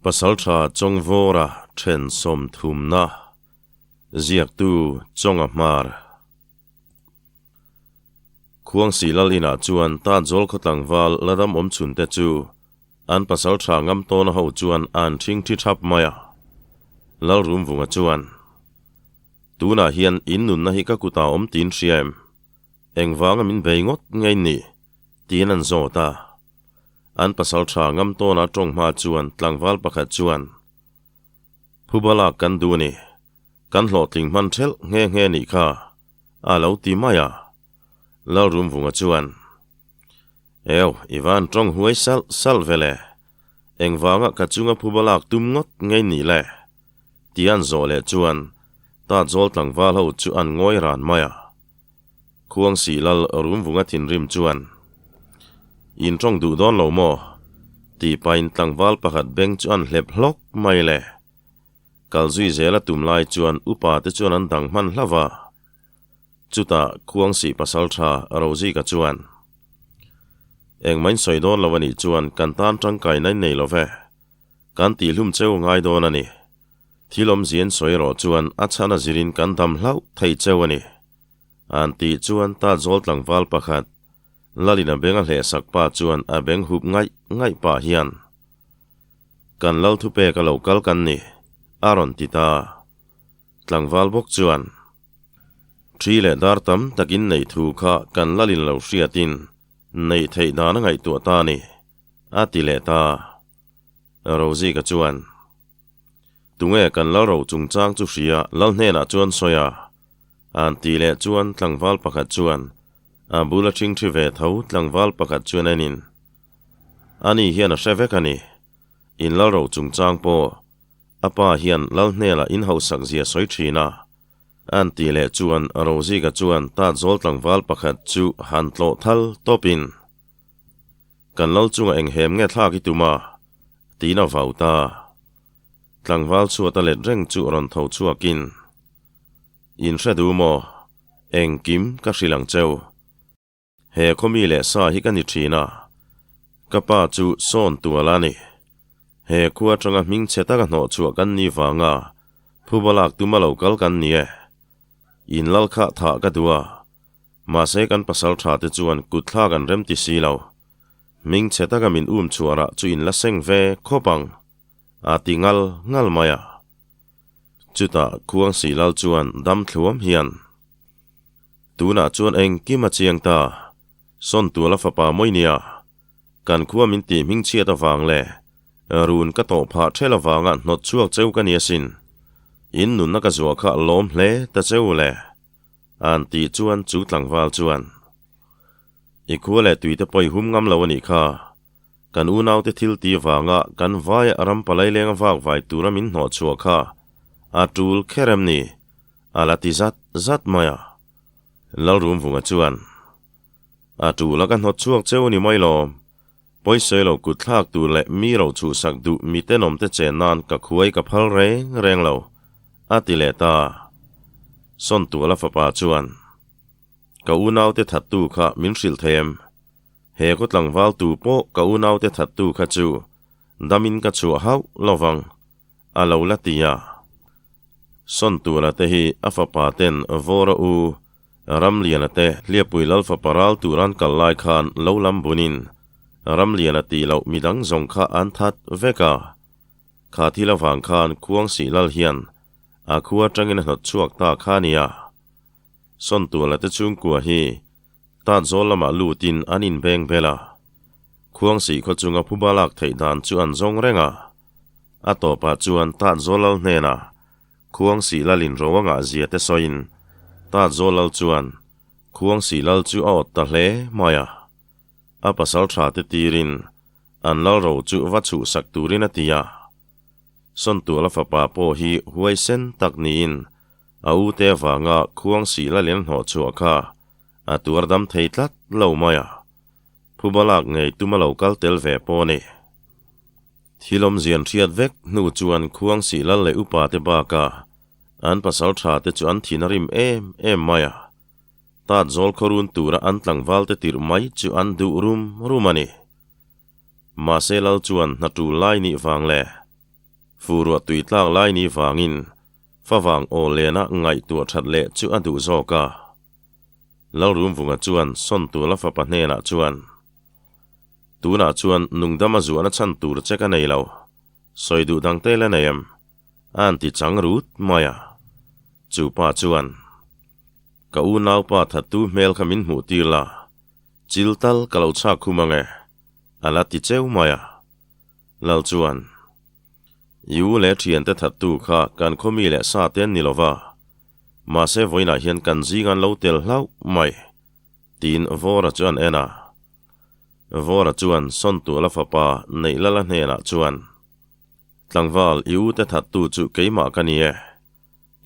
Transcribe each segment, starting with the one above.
Pasaltha Chawngvawra then sawmthumna ziaktu Chawnga Hmar. Khuangsi Lal inah chuan Tatzawl khaw tlangval la dam awm chhunte chu an pasaltha ngam tawna ho chuan an thingthi thap mai a. Lalrumvunga chuan, Tunah hian in nunna hi ka kutah awm tiin hria em? Engvanga min bei ngawt nge in nih? Tiin an zawt a. An pasal tha ngam tawna tawng hma chuan tlangval pakhat chuan, Phuba lak kan duh a ni. Kan hlawhtling hman thelh nghe nghe nih kha, a lo ti mai a. Lalrumvunga chuan, Eo, i van tawng huai salh salh ve le. Engvanga ka chunga phuba lak tum ngawt ngei nih le? Ti an zawh leh chuan Tatzawl tlangval ho chu an ngawi ran mai a. Khuangsi Lal Rumvunga thinrim chuan, In tawng duh dawn lo maw? tih pahin tlangval pakhat beng chu an hlep hlawk mai le. Kal zui zela tum lai chuan upa te chuan an dang hman hlauh a. Chutah Khuangsi pasaltha Rozika chuan, Engmah in sawi dawn lo a nih chuan kan tan tangkai na in nei lo ve. Kan tihhlum cheu ngai dawn a ni. Thil awmzian sawi erawh chuan a chhan a zirin kan dam hlauh thei cheu a ni. An tih chuan Tatzawl tlangval pakhat, Lalin a beng a hlehsak pa chuan a beng hup ngaih ngaih pah hian, Kan lal thupek a lo kal kan ni, a rawn ti ta. Tlangval bawk chuan, Thi leh dar tam takin neih thu kha kan lalin lo hriatin neih theih dan a ngaihtuah ta a ni, a ti leh ta. Rozika chuan, Tunge kan lal ro chungchang chu hria lal hnenah chuan sawi a? An tih leh chuan tlangval pakhat chuan a bul a ṭhing ṭhi ve tho tlangval pakhat chuan en in, Ani hian a hre vek a ni. In lal ro chungchang pawh a pa hian lal hnelah in hausak zia sawi ṭhin a. An tih leh chuan Rozika chuan Tatzawl tlangval pakhat chu han tlawh thal tawp in, Kan lal chungah eng hem nge thlak i tum a? tiin a vau ta. Tlangval chhuat a let reng chu rawn tho chhuakin, In hre duh maw? Engkim ka hrilh ang cheu. He khawmi leh sa hi ka ni thin a, ka pa chu sawn tual a ni. He khua atanga hming chhe taka hnawh chhuah kan ni vanga phuba lak tuma lo kal kan ni e. In lal kha thah ka duh a, mahse kan pasal tha te chuan kut thlak an rem ti si lo. Hming chhe taka min um chhuah rah chu in la seng ve khawp ang, a ti ngal ngal mai a. Chutah Khuangsi Lal chuan dam thluam hian, Tunah chuan engkim a chiang ta, Sawntuala fapa mawi nia, kan khua min tih hmingchhiat avang leh run ka tawh phah ṭhel avanga hnawt chhuak cheu ka ni asin, in nunna ka zuah kha lawm hle ta cheu le, an tih chuan chu tlangval chuan, I khua leh tuite pawh i hum ngam lo a nih kha, Kan unaute thil ti vanga kan vaia ram palai lenga vak vai tura min hnawh chhuah kha a tul kher em ni? A la ti zat zat mai a. Lalrumvunga chuan, A tul a ka hnawt chhuak cheu ni mai lawm. Pawisawi lo kut thlak tur leh mi ro chhuhsak duh mi tenawmte chen nan ka khuai ka phal reng reng lo, a ti leh ta. Sawntuala fapa chuan, Ka unaute thattu kha min hrilh thei em? He khaw tlangval tu pawh ka unaute thattu kha chu damin ka chhuah hauh lo vang, a lo la ti a. Sawntuala te hi a fapa ten Vawra u Ramliana te Hliapui Lal fapa ral tur an kal lai khan lo lam bunin Ramliana tih loh midang zawng kha an that vek a. Kha thil avang khan Khuangsih Lal hian a khua atangin a hnawt chhuak ta kha a nia. Sawntuala te chhungkua hi Tatzawl lamah lutin an inbeng bel a, Khuangsih khaw chunga phuba lak theih dan chu an zawng reng a. A tawpah chuan Tatzawl lal hnenah Khuangsih lalin ro a ngah zia te sawiin Tatzawl lal chuan Khuangsih lal chu a awt ta hle mai a. A pasal tha te tirin an lal ro chu va chhuhsak turin a ti a. Sawntuala fapa pawh hi huaisen tak niin a ute avanga Khuangsih lalin a hnawh chhuah kha A tuar dam thei tlat lo mai a, phuba lak ngei tum a lo kal tel ve pawh a ni. Thil awmzian hriat vek hnu chuan Khuangsih lal leh upa te bakah an pasal tha te chu an thin a rim em em mai a, tat zawl khawrun tura an tlangval te tirh mai chu an duh rum rum a ni. Mahse lal chuan hna tul lai nih vang le. Furuah tui tlak lai ni vangin favang aw lena ngaihtuah that leh chu a duh zawk a. Lalrumvunga chuan Sawntuala fapa hnenah chuan, Tunah chuan nungdama zuahna chhan tur che ka nei lo, sawi duh dang te la nei em? A han ti chang rut mai a. Chu pa chuan, Ka unaupa thattu hmel kha min hmuh tir la, chil tal ka lo chhak khum ang e, a la ti cheu mai a. Lal chuan, I u leh thiante thattu kha kan khawmi leh sa te an ni lo va, mahse vawiinah hian kan zing an lo tel hlauh mai, tiin Vawra chu an en a. Vawra chuan Sawntuala fapa Neihlala hnenah chuan, Tlangval, i u te thattu chu keimah ka ni e.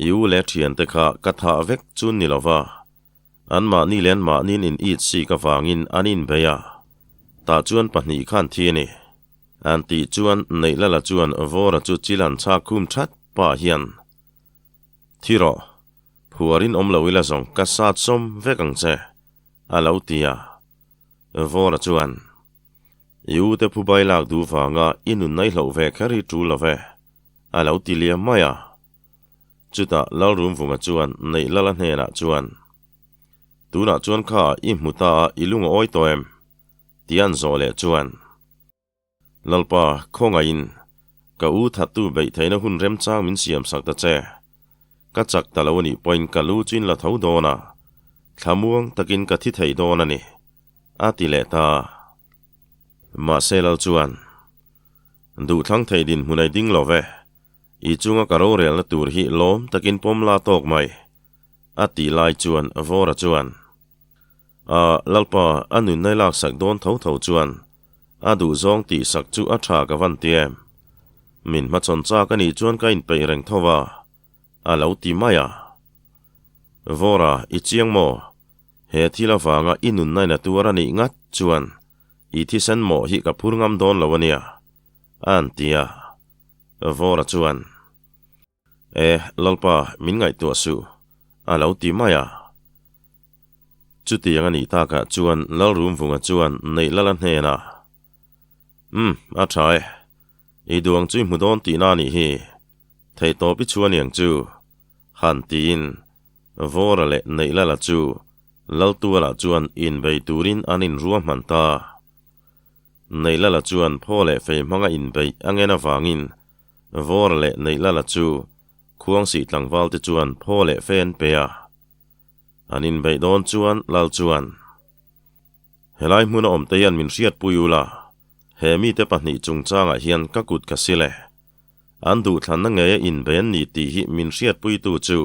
I u leh thiante kha ka thah vek chu ni lo va, Anmahni leh anmahniin in it sik avangin an inbei a, tah chuan pahnih khan thi a ni. An tih chuan Neihlala chuan Vawra chu chil an chhak khum that pah hian, Thi rawh, phuarin awm lo ila zawng ka sat sawm vek ang che, a lo ti a. Vawra chuan, I u te phubai lak duh vanga i nun naihloh ve kher hi tul lo ve, a lo ti liam mai a. Chutah Lalrumvunga chuan Neihlala hnenah chuan, Tunah chuan kha i hmu ta a, i lung a awi tawh em? tih an zawh leh chuan, Lalpa, khawngaihin, ka u thattu beih theihna hun remchang min siam sak ta che. Ka chak ta lo a nih pawhin ka lu chu in la tho dawn a, thlamuang takin ka thi thei dawn a ni, a ti leh ta. Mahse Lal chuan, Duhthlang thei dinhmun a i ding lo ve. I chunga ka rorelna tur hi lawm takin pawm la tawk mai, a tih lai chuan Vawra chuan, A, Lalpa, a nunna i laksak dawn tho tho chuan a duhzawng tihsak chu a tha ka van ti em? Min hmachhawn chak a nih chuan ka inpeih reng tho a, a lo ti mai a. Vawra, i chiang maw? He thil avanga i nunna in a tuar a nih ngat chuan i thisen mawh hi ka phur ngam dawn lo a nia, a an ti a. Vawra chuan, E, Lalpa, min ngaihtuah suh, a lo ti mai a. Chutiang a nih takah chuan Lalrumvunga chuan Neihlala hnenah, Umm, a tha e. I duang chu i hmu dawn tihna a nih hi. Theihtawp i chhuah aniang chu, han tiin Vawra leh Neihlala chu Laltuala chuan inbei turin an inruahman ta. Neilala chuan phaw leh fei hmanga inbeih a ngen avangin Vawra leh Neilala chu Khuangsih tlangval te chuan phaw leh fei an pe a. An inbeih dawn chuan Lal chuan, Helai hmuna awmte hian min hriatpui ula, he mite pahnih chungchangah hian ka kut ka sil e. An duhthlanna ngeia inbei an ni tih hi min hriatpuitu chu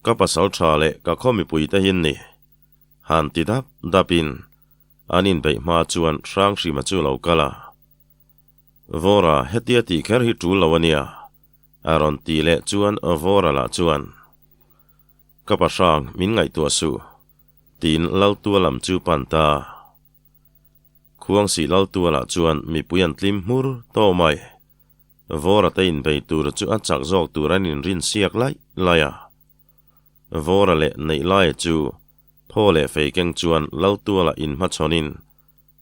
ka pasal tha leh ka khaw mipuite hi an ni. Han ti dap dapin An inbeih hma chuan Hranghrima chu lo kal a. Vawra, hetia tih kher hi tul lo a nia, a rawn tih leh chuan Vawra lah chuan, Ka pa Hrang, min ngaihtuah suh, tiin Laltua lam chu pan ta. Khuangsih Laltua lah chuan mipui an tlim hmur tawh mai. Vawra te inbei tur chu a chak zawk tur an inrin siak laih laih a. Vawra leh Neihlaia chu Thaw leh fei keng chuan Laltuala inhmachhawnin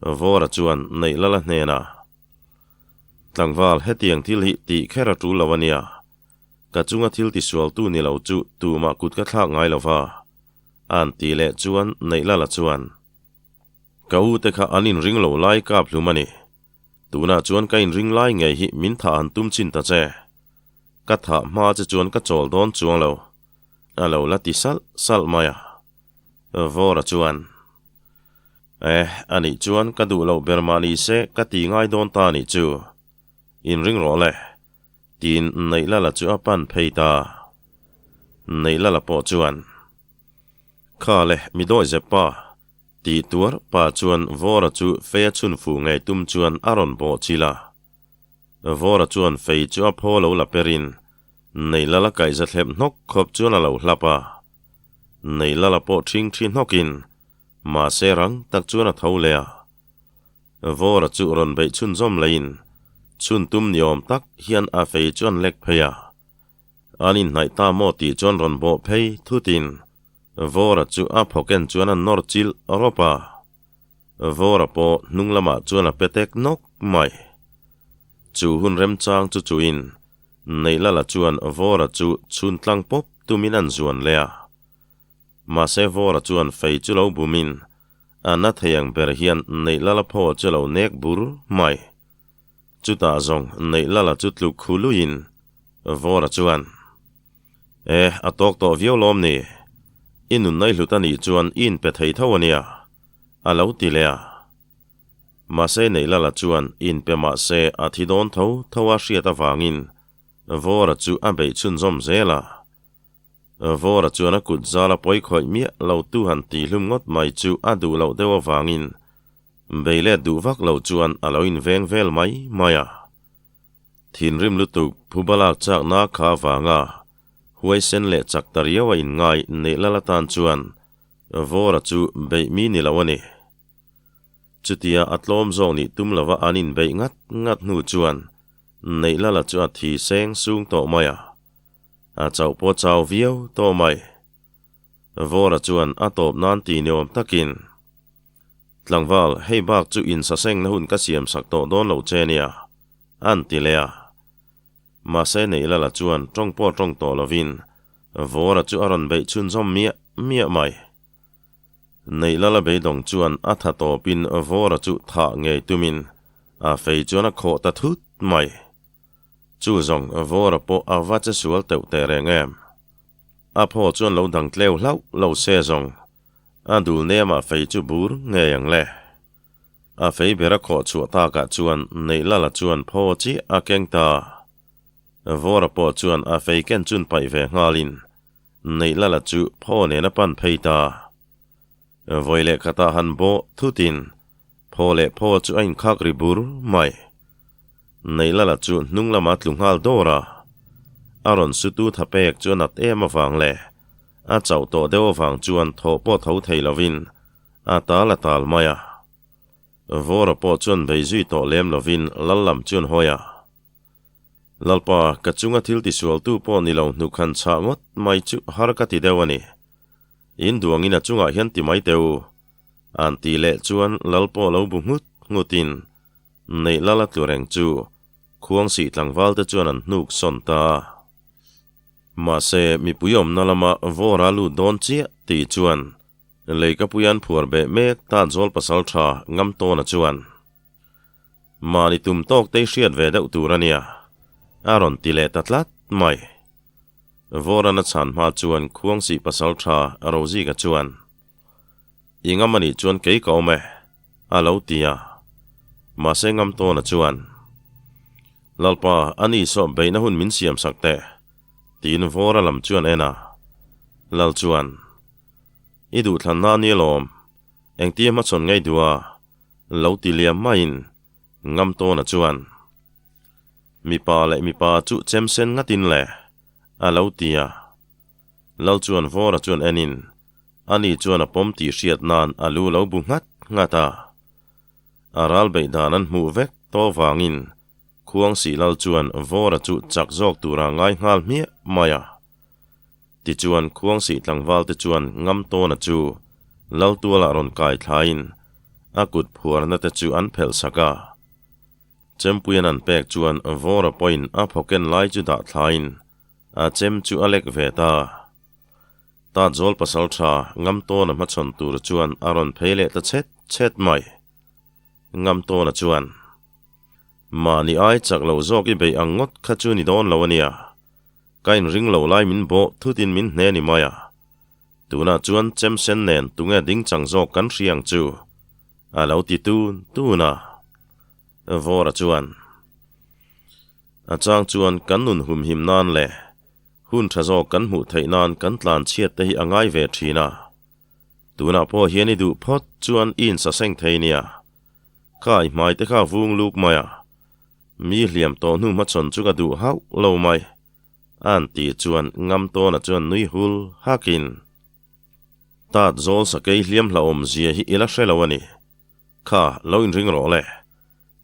Vawra chuan Neihlala hnenah, Tlangval, hetiang thil hi tih kher a tul lo a nia. Ka chunga thil tisualtu ni lo chu tumah kut ka thlak ngai lo va, a'n tih leh chuan Neihlala chuan, Ka u te kha an inring lo lai kap hlum a ni. Tunah chuan ka inring lai ngei hi min thah han tum chin ta che. Ka thah hma che chuan ka chawl dawn chuang lo. A lo la ti salh salh mai a. Vawra chuan, Eh, a nih chuan ka duh loh ber mah ni se ka ti ngai dawn ta a nih chu. Inring rawh le, tiin Neihlala chu a pan phei ta. Neihlala pawh chuan, Kha le, mi dawi zep pa, ti tuar pa chuan Vawra chu fei a chhun fuh ngei tum chuan a rawn bawh chilh a. Vawra chuan fei chu a phaw lo la perin Neilala kaihza thlep hnawk khawp chuan a lo hlap a. Neilala pawh ṭhing ṭhi hnawkin mahse rang tak chuan a tho leh a. Vawra chu rawn beih chhunzawm leiin chhun tum ni awm tak hian a fei chu an lek phei a. An inhnaih ta maw tih chuan rawn bawh phei thutin Vawra chu a phawken chuan a nawr chilh rawp a. Vawra pawh hnung lamah chuan a pe tek nawk mai. Chu hun remchang chu chuin. Neilala chuan Vawra chu chhun tlang pawp tumin an zuan leh a. Mahse Vawra chuan fei chu lo bumin a na thei ang ber hian Neilala phaw chu lo nek bur mai. Chutah zawng Neilala chu tluk khu luiin Vawra chuan, E, a tawk tawh viau lawm ni? I nunna i hlut a nih chuan i inpe thei tho a nia, a lo ti leh a. Mahse Neilala chuan inpe mahse a thi dawn tho tho a hriat avangin Vawra chu a beih chhunzawm zel a. Vawra chuan a kut zal a pawi khawih miah lo tu han tihlum ngawt mai chu a duh loh deuh avangin bei let duh vak lo chuan a lo inveng vel mai mai a. Thinrim lutuk phubalak chakna kha avanga huaisen leh chak ta riau a inngai Neilala tan chuan Vawra chu beih mi ni lo a ni. Chutia a tlawm zawk nih tum lova an inbeih ngat ngat hnu chuan Neilala chu a thi seng sung tawh mai a. A chauh pawh chau viau tawh mai. Vawra chuan a tawp nan ti ni awm takin, Tlangval, hei bak chu insasengna hun ka siam sak tawh dawn lo che nia, an ti leh a. Mahse Neilala chuan tawng pawh tawng tawh lovin Vawra chu a rawn beih chhunzawm miah miah mai. Neilala beidawng chuan a tha tawpin Vawra chu thah ngei tumin a fei chuan a khawh ta thut mai. Chu zawng Vawra pawh a va che sual teuh teh reng em. A phaw chuan lo dang tleu hlauh lo se zawng a dul nemah fei chu bur ngei ang le. A fei ber a khawh chhuah takah chuan Neilala chuan phaw chiah a keng ta. Vawra pawh chuan a fei ken chun paih ve nghalin Neilala chu phaw nen a pan phei ta. Vawi leh khatah han bawh thutin phaw leh phaw chu a inkhak ri bur mai. Neilala chu hnung lama tlu nghal dawr a. A rawn sutu tha pek chu a nat em avang leh a chauh tawh deuh avang chuan thaw pawh tho thei lovin a tal a tal mai a. Vawra pawh chuan bei zui tawh lem lovin lal lam chuan hawi a. Lalpa, ka chunga thil tisualtu pawh ni lo hnuk han chhah ngawt mai chu har ka ti deuh a ni. In duangin a chungah hian ti mai teh u. An tih leh chuan lal pawh lo bu nghut nghutin neih lal a tlu reng chu khuang sih tlangval te chuan an hnuk sawn ta a. Mahse, mipui awmna lama vawra lut dawn chiah tih chuan leikapuian an phuar beh mek ta zawl pasal tha ngam tawna chuan. Mahni tum tawk te i hriat ve deuh tur a nia, a rawn ti leh ta tlat mai. Vawran a chhan hma chuan Khuangsih pasal tha Rozika chuan, I ngam a nih chuan kei ka awm e, a lo ti a. Mahse ngam tawna chuan, Lalpa, a ni saw beihna hun min siam sak teh, tiin Vawra lam chuan en a. Lal chuan, I duhthlanna a ni alawm, engtia hmachhawn ngei duh a? Lo ti liam maiin ngam tawna chuan, Mipa leh mipa chu chem sen ngatin le, a lo ti a. Lal chuan Vawra chuan enin, ani chuan a pawm tih hriat nan a lu lo bu nghat nghat a. A ral beih dan an hmuh vek tawh vangin Khuangsih Lal chuan Vawra chu chak zawk tura ngai nghal hmiah mai a. Tichuan, Khuangsih tlangvalte chuan ngam tawna chu Laltualah rawn kai thlaiin a kut phuarna te chu an phelh sak a. Chempuian an pek chuan Vawra pawhin a phawken lai chu dah thlaiin a chem chu a lek ve ta. Tatzawl pasaltha ngam tawna hmachhawn tur chuan a rawn phei leh ta chhet chhet mai. Ngam tawna chuan, Mahni ai chak lo zawk i beih ang ngawt kha chu ni dawn lo a nia. Ka inring lo lai min bawh thutin min hne ni mai a. Tunah chuan chem sen nen tunge ding chang zawk kan hria ang chu? A lo ti tun tun a. Vawra chuan, A chang chuan kan nun humhim nan leh hun tha zawk kan hmuh theih nan kan tlan chhiat te hi a ngai ve thin a. Tunah pawh hian i duh phawt chuan i insaseng thei nia. Kha i hmai te kha vung luk mai a. Mi hliam tawh hnu hmachhawn chu ka duh hauh lo mai, a'n tih chuan ngam tawna chuan nui hul hakin, Tat zawl sakei hliam hlauhawm zia hi i la hre lo a ni. Kha, lo inring rawh le,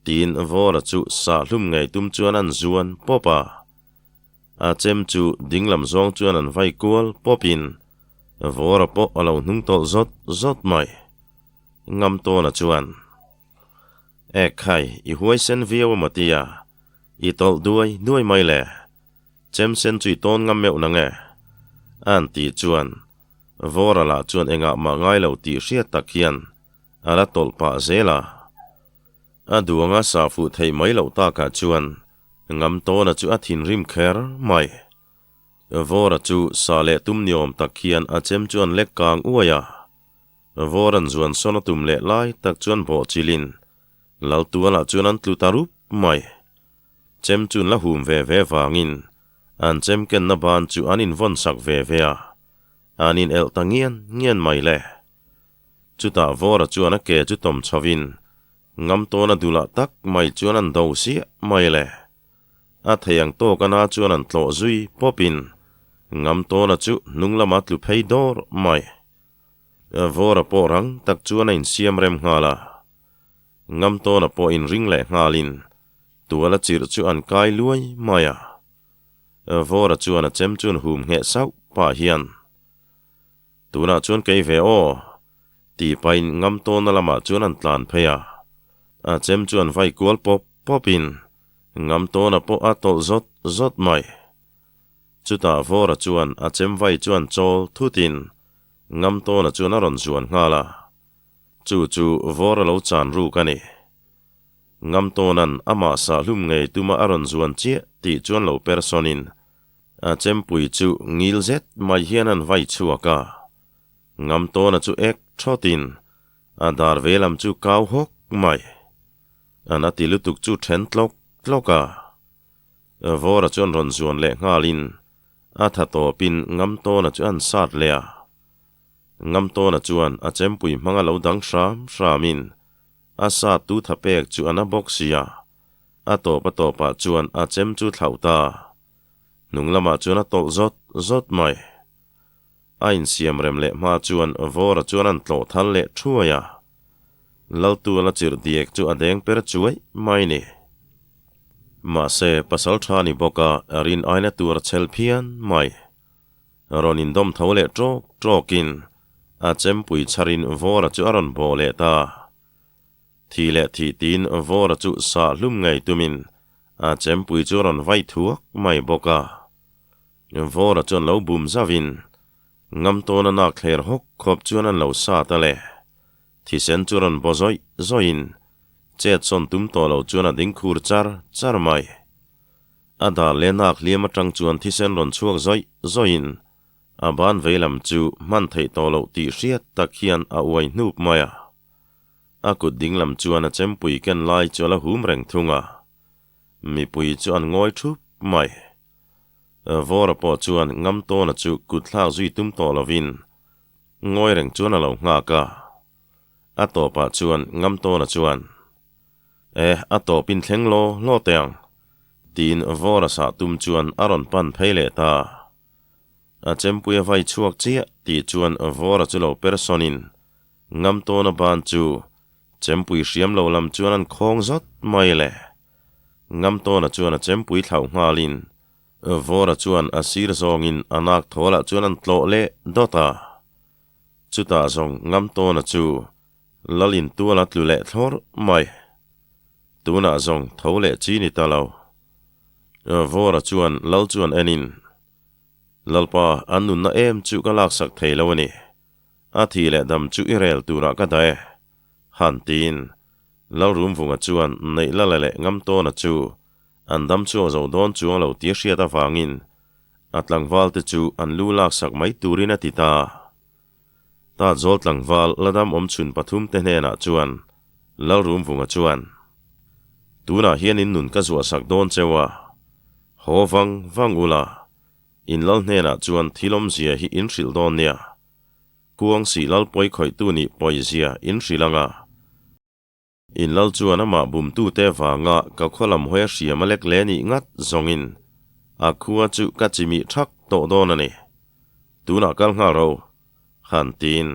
tiin Vawra chu sah hlum ngei tum chuan a'n zuan pawp a. A chem chu dinglam zawng chuan an vai kual pawpin Vawra pawh a lo hnung tawlh zawt zawt mai. Ngam tawna chuan. Ekhai, i huaisen viau a maw tia? I tawlh duai duai mai le. Chem sen chu i tawn ngam meuh nang e? A'n tih chuan Vawra lah chuan engah mah ngai lo tih hriat tak hian a la tawlh pah zel a. A duanga sah fuh theih mai loh takah chuan Ngamtawna chu a thinrim kher mai. Vawra chu sah leh tum ni awm tak hian a chem chu an lek kang uai a. Vawra'n zuan sawn a tum leh lai tak chuan bawh chilin Laltualah chuan an tlu ta rup mai. Chem chu an la hum ve ve vangin an chem kenna ban chu an invawn sak ve ve a, an inelh ta ngian ngian mai le. Chutah Vawra chuan a ke chu tawm chhovin Ngamtawna dulah tak mai chuan an do siah mai le. A thei ang tawk ana chuan an tlawh zui pawpin Ngamtawna chu hnung lama tlu phei dawr mai. Vawra pawh rang tak chuan a insiam rem nghal a. Ngamtawna pawh inring leh nghalin tuala chirh chu an kai luai mai a. Vawra chuan a chem chuan hum ngheh sauh pah hian, Tunah chuan kei ve aw, tih pahin Ngamtawna lamah chuan an tlan phei a. A chem chuan vai kual pawp pawpin Ngamtawna pawh a tawlh zawt zawt mai. Chutah Vawra chuan a chem vai chuan chawl thutin Ngamtawna chuan a rawn zuan nghal a. Chu chu vawr a lo chan ruk a ni. Ngamtawna'n amah sahhlum ngei tuma a rawn zuan chiah tih chuan lo persawnin a chempui chu ngil zet mai hian an vai chhuak a. Ngamtawna chu ek thawtin a dar ve lam chu kau hawk mai. An a ti lutuk chu then tlawk tlawk a. Vawra chuan rawn zuan leh nghalin a tha tawpin Ngamtawna chu an sat leh a. Ngamtawna chuan a chempui hmanga lo dang hram hramin a sa tu tha pek chu a na bawk sia, a tawp a tawpah chuan a chem chu thlauh ta. Hnung lamah chuan a tawlh zawt zawt mai. A insiam rem leh hma chuan Vawra chuan an tlawh thal leh thuai a. Laltuala chirh diek chu a deng per chuai mai ni. Mahse, pasal tha ni bawka rin aina tur a chhel phian mai. Rawn indawm tho leh ṭawk ṭawkin a chempui chharin Vawra chu a rawn bawh leh ta. Thi leh thih tiin Vawra chu sah hlum ngei tumin a chempui chu a rawn vai thuak mai bawk a. Vawra chuan lo bum zauhin Ngamtawna nak thler hawk khawp chuan an lo sat a le. Thisen chu rawn baw zawih zawihin chet sawn tum tawh lo chuan a ding khur char char mai. A dar leh nak hliam atang chuan thisen rawn chhuak zawih zawihin a ban vei lam chu hman theih tawh loh tih hriat tak hian a uai hnup mai a. A kut ding lam chuan a chempui ken lai chu a la hum reng thung a. Mipui chu an ngawi thup mai. Vawra pawh chuan Ngamtawna chu kut thlak zui tum tawh lovin ngawi reng chuan a lo nghak a. A tawpah chuan Ngamtawna chuan. E, a tawp in thleng law law teh ang, tiin Vawra sah tum chuan a rawn pan phei leh ta. A chempui a vai chhuak chiah tih chuan Vawra chu lo per sawnin Ngamtawna ban chu chempui hriam lo lam chuan an khawng zawt mai le. Ngamtawna chuan a chempui thlauh nghalin Vawra chuan a sir zawngin a nak thawlah chuan an tlawh leh dawt a. Chutah zawng Ngamtawna chu Lalin tual a tlu leh thlawr mai. Tunah zawng tho leh chi ni ta lo. Vawra chuan Lal chuan enin, Lalpa, an nunna em chu ka laksak thei lo a ni. A thi leh dam chu i rel turah ka dah e. Han tiin Lalrumvunga chuan neih la leh Ngamtawna chu an dam chhuak zo dawn chuang lo tih a hriat avangin a tlangvalte chu an lu laksak mai turin a ti ta. Ta zawl tlangval la dam awm chhun pathum te hnenah chuan Lalrumvunga chuan, Tunah hian in nun ka zuahsak dawn cheu a, haw vang vang ula, in lal hnenah chuan thil awmzia hi in hrilh dawn nia, kuang sih lal pawi khawihtu nih pawizia in hrilh ang a. In lal chuan amah bumtute vanga ka khaw lam hawi a hriam a lek leh nih ngat zawngin a khua chu ka chimih thak tawh dawn a ni. Tunah kal nghal ro, han tiin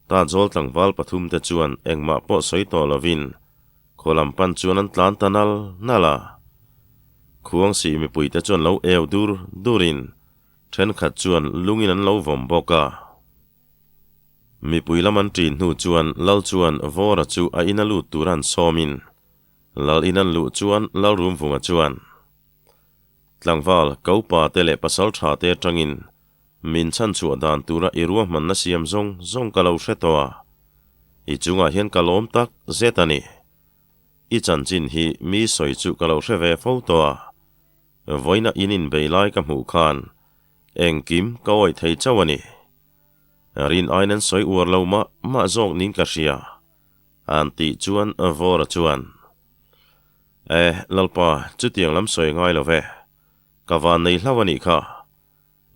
ta zawl tlangval pathumte chuan engmah pawh sawi tawh lovin khaw lam pan chuan an tlan ta nal nal a. Khuangsih mipuite chuan lo eu dur durin thenkhat chuan lungin an lo vawm bawk a. Mipui lam an ṭin hnu chuan Lal chuan Vawra chu a ina lut tur an sawmin Lal in an luh chuan Lalrumvunga chuan. Tlangval, ka upa te leh pasal tha te atangin min chhanchhuah dan tura i ruahmanna siam zawng zawng ka lo hre tawh a, i chungah hian ka lawm tak zet a ni. I chanchin hi mi sawi chu ka lo hre ve fo tawh a, vawiina in inbei lai ka hmuh khan engkim ka awih thei chauh a ni. Rin aiin an sawi uar lo mah mah zawk niin ka hria, an tih chuan Vawra chuan, E, Lalpa, chutiang lam sawi ngai lo ve. Ka van nei hlauh a nih kha.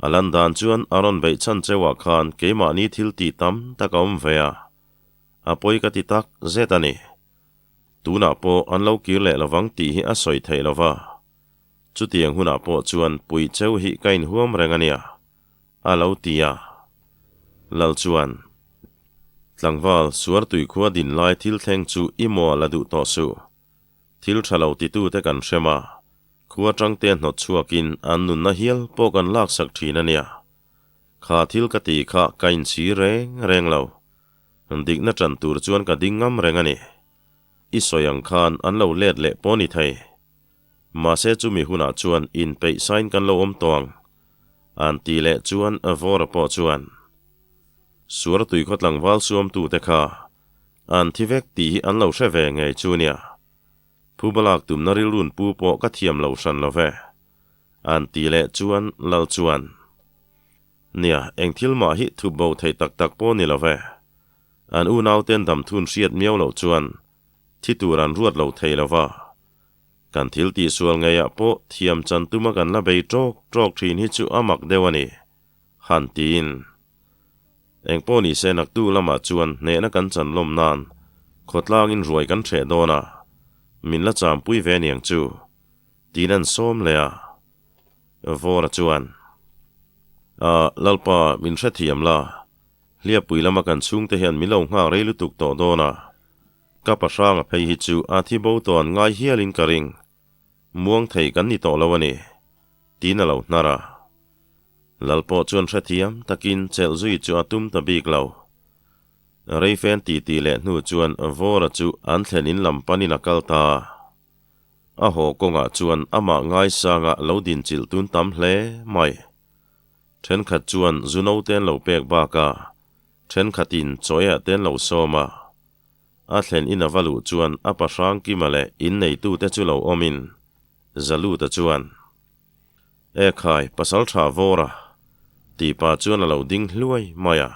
A lan dan chuan a rawn beih chhan cheuah khan keimahni thil tih tam tak a awm ve a, a pawi ka ti tak zet a ni. Tunah pawh an lo kir leh lovang tih hi a sawi theih lo va. Chutiang hunah pawh chuan puih cheu hi ka inhuam reng a nia, a lo ti a. Lal chuan, Tlangval, Suartui khua din lai thil thleng chu i maw la duh tawh suh. Thil tha lo titute kan hrem a, khua tangte hnawt chhuakin an nunna hial pawh kan laksak thin a nia. Kha thil ka ti kha ka inchhir reng reng lo. Dikna tan tur chuan ka ding ngam reng a ni. I sawi ang khan an lo let leh pawh ni thei. Mahse chumi hunah chuan inpeih sain kan lo awm tawh ang. An ti leh chuan Vawra pawh chuan, Suartui khaw tlangval suamtute kha an thi vek tih hi an lo hre ve ngei chu nia. Phubalak tumna rilrun pu pawh ka thiam lo hran lo ve. An ti leh chuan Lal chuan, Nia, eng thil mah hi thup bo thei tak tak pawh ni lo ve. An unauten damthun hriat miau loh chuan thi tur an ruat lo thei lo va. Kan thil tihsual ngeiah pawh thiam chan tuma kan la bei tawk tawk thin hi chu a mak deuh a ni, han tiin. Eng pawh ni se naktu lamah chuan hnehna kan chan lawm nan khawtlangin ruai kan hreh dawn a, min la champui ve aniang chu, tiin an sawm leh a. Vawra chuan, A, Lalpa, min hrethiam la, Hliappui lama kan chhungte hian min lo nghak rei lutuk tawh dawn a, ka pahranga phei hi chu a thi bo tawh an ngai hialin ka ring. Muang thei kan ni tawh lo a ni, tiin a lo hnar a. Lal pawh chuan hrethiam takin chelh zui chu a tum ta bik lo. Reifen titi leh hnu chuan Vawra chu an thlen in lam panin a kal ta a. A haw kawngah chuan amah ngaisanga lo dinchilh tun tam hle mai. Thenkhat chuan zu no te an lo pek bak a, thenkhatin chaw eiah te an lo sawm a. A thlen in a va luh chuan a pa Hrangkima leh inneitute chu lo awmin Zaluta chuan, E khai, pasal tha vawr a, tih pah chuan a lo ding hluai mai a.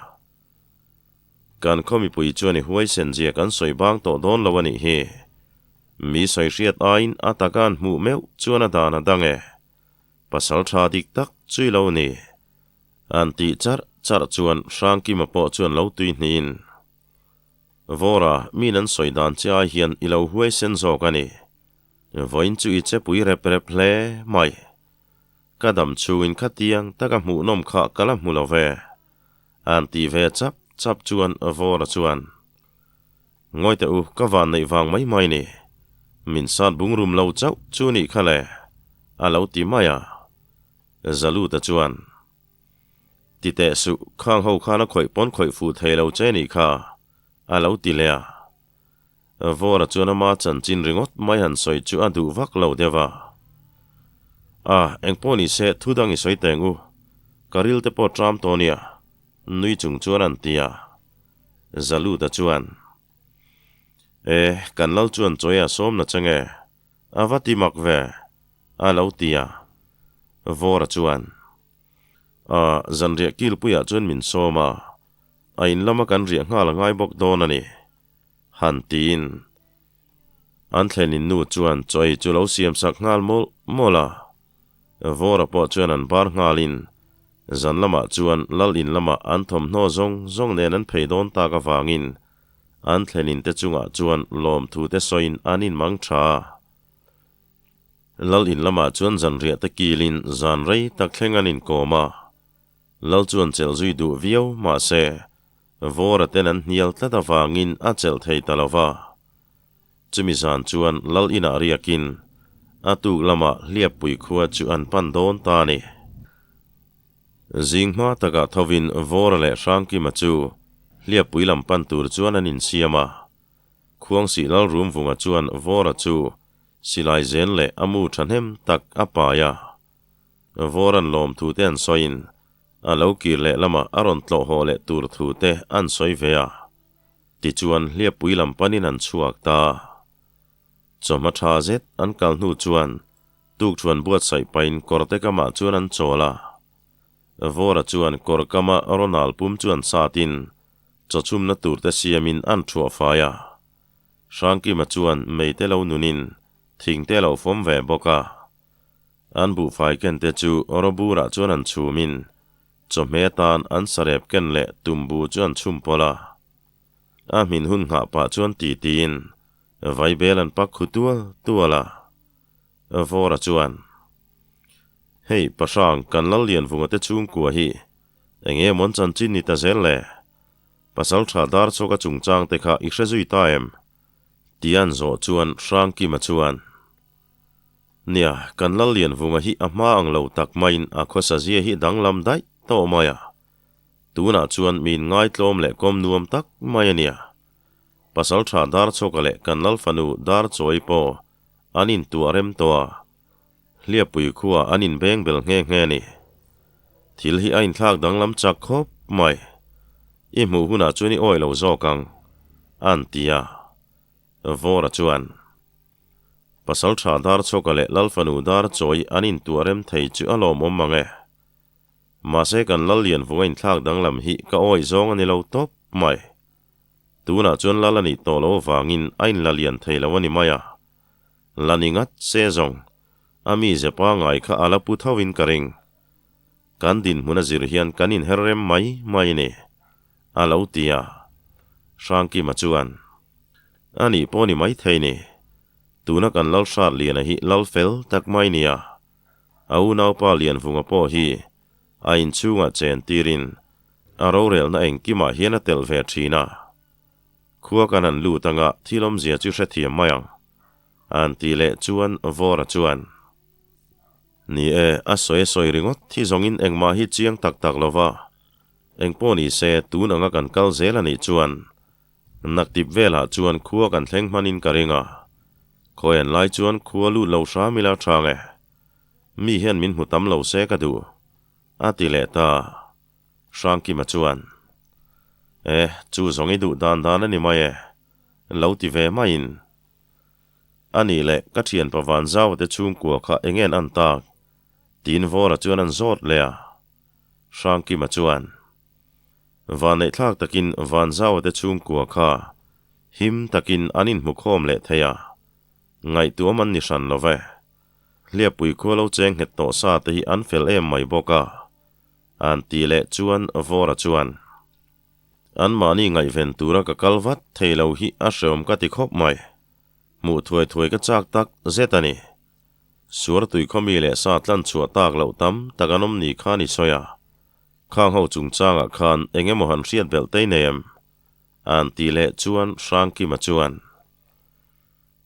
Kan khaw mipui chuan i huaisen zia kan sawi bang tawh dawn lo a nih hi. Mi sawi hriat aiin a taka an hmuh meuh chuan a dan a dang e. Pasal tha dik tak chui lo ni. An tih charh charh chuan Hrangkima pawh chuan lo tui hnihin, Vawra, min an sawi dan che ai hian i lo huaisen zawk a ni. Vawiin chu i che pui rep rep hle mai. Ka dam chhungin khatiang taka hmuhnawm kha ka la hmu lo ve. An tih ve chap chap chuan Vawra chuan, Ngawi teh u, ka van neih vang mai mai ni. Min sat bung rum lo chauh chu nih kha le, a lo ti mai a. Zaluta chuan, Ti teh suh, khang ho khan a khawih pawn khawih fuh thei lo che nih kha, a lo ti leh a. Vawra chuan ama chanchin ringawt mai han sawi chu a duh vak lo deuh a. A, engpawh ni se, thu dang i sawi teng u. Ka ril te pawh ṭam tawh nia, nui chung chuan an ti a. Zaluta chuan, E, kan lal chuan chawi a sawm na che nge? A va ti mak ve, a lo ti a. Vawra chuan, A, zanriah kilpuiah chuan min sawm a, a in lama kan riah nghal a ngai bawk dawn a ni, han tiin. An thlenin nu chuan chawi chu lo siamsak nghal mawlh mawlh a. Vawra pawh chuan an bar nghalin zan lamah chuan lal in lamah an thawmhnaw zawng zawng nen an phei dawn tak avangin an thlenin te chungah chuan lawmthu te sawiin an inmang tha a. Lal in lamah chuan zanriah te kilin zan rei tak thleng an inkawm a. Lal chuan chelh zui duh viau mahse Vawra ten an hnial tlat avangin a chelh thei ta lo va. Chumi zan chuan Lal inah riakin a tuk lamah Hliappui khua chu an pan dawn ta a ni. Zing hma takah thovin Vawra leh Hrangkima chu Hliappui lam pan tur chuan an insiam a. Khuangsih Lal Rumvunga chuan Vawra chu silai zen leh a mu thahnem tak a pai a. Vawran lawmthu te an sawiin a lo kir leh lamah a rawn tlawh haw leh tur thu te an sawi ve a. Tichuan hliappui lam panin an chhuak ta. Chawhma tha zet an kal hnu chuan tukṭhuan buatsaih pahin kawrte kamah chuan an chawl a. Vawra chuan kawr kama Ronald pum chuan satin chawchhumna turte siamin an thuah fai a. Hrangkima chuan meite lo nunin thingte a lo fawm ve bawk a. An buhfai kente chu Roburah chuan an chhumin chawhmeh atan an sarep ken leh tumbu chu an chhum pawlh a. A hmin hun nghah pah chuan titiin vaibel an pak khu tual tual a. Vawra chuan, Hei, Pahrang, kan Lallianvunga te chhungkua hi eng nge mawn chanchin ni ta zel le? Pasal tha dar chawka chungchang te kha i hre zui ta em? Ti an zawh chuan Hrangkima chuan, Nia, kan Lallianvunga hi a hma ang lo tak maiin a khawsa zia hi danglam daih tawh mai a. Tunah chuan min ngaitlawm leh kawm nuam tak mai a nia. Pasal tha dar chawka leh kan Lalfanu dar chawi pawh An intuah rem tawh a, hliappui khuaa an inbeng bel nghe nghe a ni. Thil hi a inthlak danglam chak khawp mai. I hmuh hunah chuan i awih lo zawk ang, an ti a. Vawra chuan, Pasal tha dar chhawka leh Lalfanu dar chawi an intuah rem thei chu a lawmawm mang e. Mahse kan Lallianvunga inthlak danglam hi ka awih zawng a ni lo tawp mai. Tunah chuan lal a nih tawh loh avangin a inla lian thei lo a ni mai a. La ni ngat se zawng, a mize pangngai kha a la pu tho in ka ring. Kan dinhmun a zir hian kan inher rem mai mai a ni, a lo ti a. Hrangkima chuan, A nih pawh ni mai thei ni. Tuna kan lal hrat liana hi lal fel tak mai nia. A unaupa Lianvunga pawh hi a inchhungah chen tirin A rorelna engkimah hian a telh ve thin a. Khua kan han lut anga thil awmzia chu hrethiam mai ang. An tih leh chuan Vawra chuan, Ni e, a sawi a sawi ringawt hi zawngin engmah hi chiang tak tak lo va. Engpawh ni se, tun anga kan kal zel a nih chuan naktip velah chuan khua kan thleng hmanin ka ring a. Khawian lai chuan khua lut lo hram ila tha nge. Mi hian min hmu tam lo se ka duh, a ti leh ta. Hrangkima chuan, E, chu zawng i duh dan dan a ni mai e, lo ti ve maiin. A nih leh, ka thianpa Vanzau te chhungkua kha eng nge an an tak? Tiin Vawra chuan an zawt leh a. Hrangkima chuan, Vanneihthlak takin Vanzau te chhungkua kha him takin an inhmukhawm leh thei a, ngaihtuam an ni hran lo ve. Hliappui khua lo cheng nghet tawh sa te hi an fel em mai bawk a. An tih leh chuan Vawra chuan, Anmahni ngaihven tura ka kal vat thei lo hi a hreawm ka ti khawp mai. Hmuh thuai thuai ka chak tak zet a ni. Suartui khawmi leh sa tlan chhuah tak loh tam tak an awm ni khan i sawi a. Khang ho chungchangah khan eng emaw han hriat belh tei nei em? An tih leh chuan Hrangkima chuan,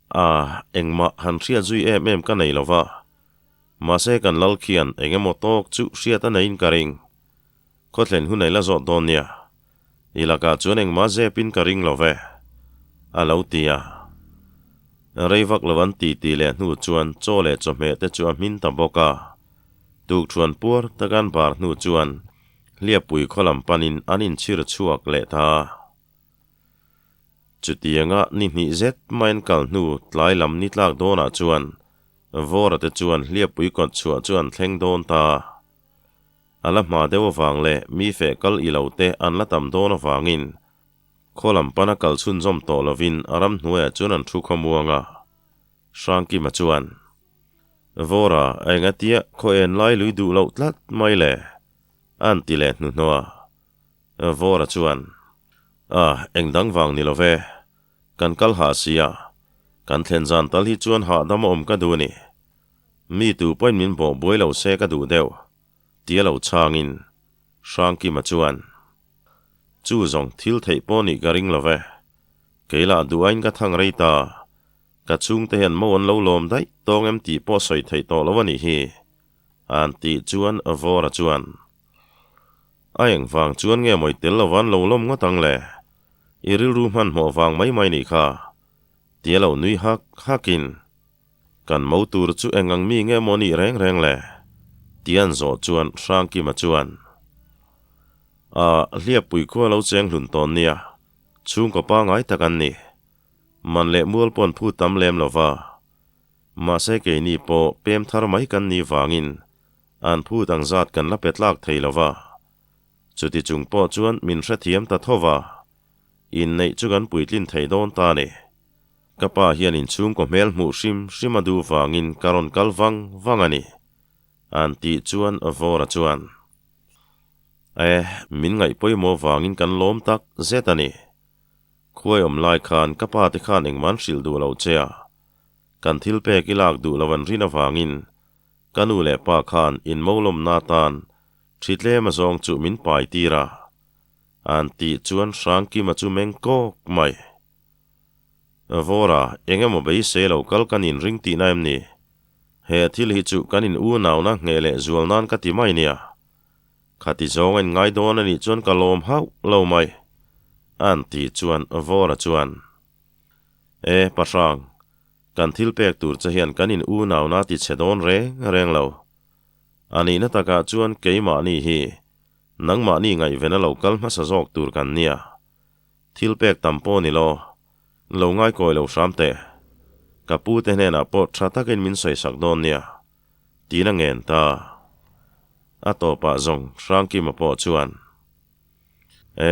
A, engmah han hriat zui em em ka nei lo va. Mahse kan lal khian eng emaw tawk chu hriat a neiin ka ring. Khawthlen hun ei la zawt dawn nia. I lakah chuan engmah zepin ka ring lo ve, a lo ti a. Rei vak lo an ti ti leh hnu chuan chaw leh chawhmeh te chu a hmin ta bawk a. Tukṭhuan puar tak an bar hnu chuan hliappui khaw lam panin an inchhir chhuak leh ta. Chutianga ni hnih zet mai an kal hnu tlai lam ni tlak dawnah chuan Vawra te chuan hliappui kawt chhuah chu an thleng dawn ta. A la hma deuh avang leh mi feh kal i lo te an la tam dawn avangin khaw lam pana kal chhunzawm tawh lovin a ramhnuaiah chuan an thu khawmuang a. Hrangkima chuan, Vawra, a engatia khaw en lai lui duh loh tlat mai le? A'n ti leh hnuhnawh a. Vawra chuan, A, eng dang vang ni lo ve. Kan kal hah si a, kan thlen zan tal hi chuan hahdam a awm ka duh a ni. Mi tu pawhin min bawh buai lo se ka duh deuh, tia lo chhangin Hrangkima chuan, Chu zawng thil theih pawh nih ka ring lo ve. Kei lah duh aiin ka thang rei ta. Ka chhungte hian mo an lo lawm daih tawng em tih pawh sawi theih tawh lo a nih hi, a'n tih chuan Vawra chuan, A engvang chuan nge mawi tel lova an lo lawm ngawt ang le? I rilru hmanhmawh vang mai mai nih kha, tia lo nui hak hakin, Kan mo tur chu eng ang mi nge maw nih reng reng le? Tih an zawh chuan Hrangkima chuan, A, hliappui khua lo cheng hlun tawn nia, chhungkaw pangai tak an ni. Man leh mual paw'n phu tam lem lo va. Mahse keini pawh pem thar mai kan nih vangin an phut ang zat kan la pe tlak thei lo va. Chuti chung pawh chuan min hrethiam ta tho va, inneih chu kan puitlin thei dawn ta ni. Ka pa hian inchhungkaw hmel hmuh hrim hrim a duh vangin ka rawn kal vang vang a ni, an tih chuan Vawra chuan, E, min ngaih pawimawh vangin kan lawm tak zet a ni. Khuai awm lai khan ka pa te khan engmah an hrilh duh lo che a, kan thil pek i lak duh lo an rin avangin ka nu leh pa khan inmolawmna atan Thi tlem a zawng chu min pai tir a, an tih chuan Hrangkima chu meng kawk mai. Vawra, eng emaw beisei lo kal kan inring tihna em ni? He thil hi chu kan in unauna ngheh leh zual nan ka ti mai nia. Khati zawng a inngai dawn a nih chuan ka lawm hauh lo mai, an tih chuan Vawra chuan, E, Pa Hrang, kan thil pek tur che hian kan in unauna ti chhe dawn reng reng lo. A nihna takah chuan keimahni hi nangmahni ngaihven a lo kal hmasa zawk tur kan nia. Thil pek tam pawh ni lo, lo ngaikawi lo hram teh. Ka pu te hnenah pawh tha takin min sawisak dawn nia, tiin a ngen ta. A tawpah zawng Hrangkima pawh chuan,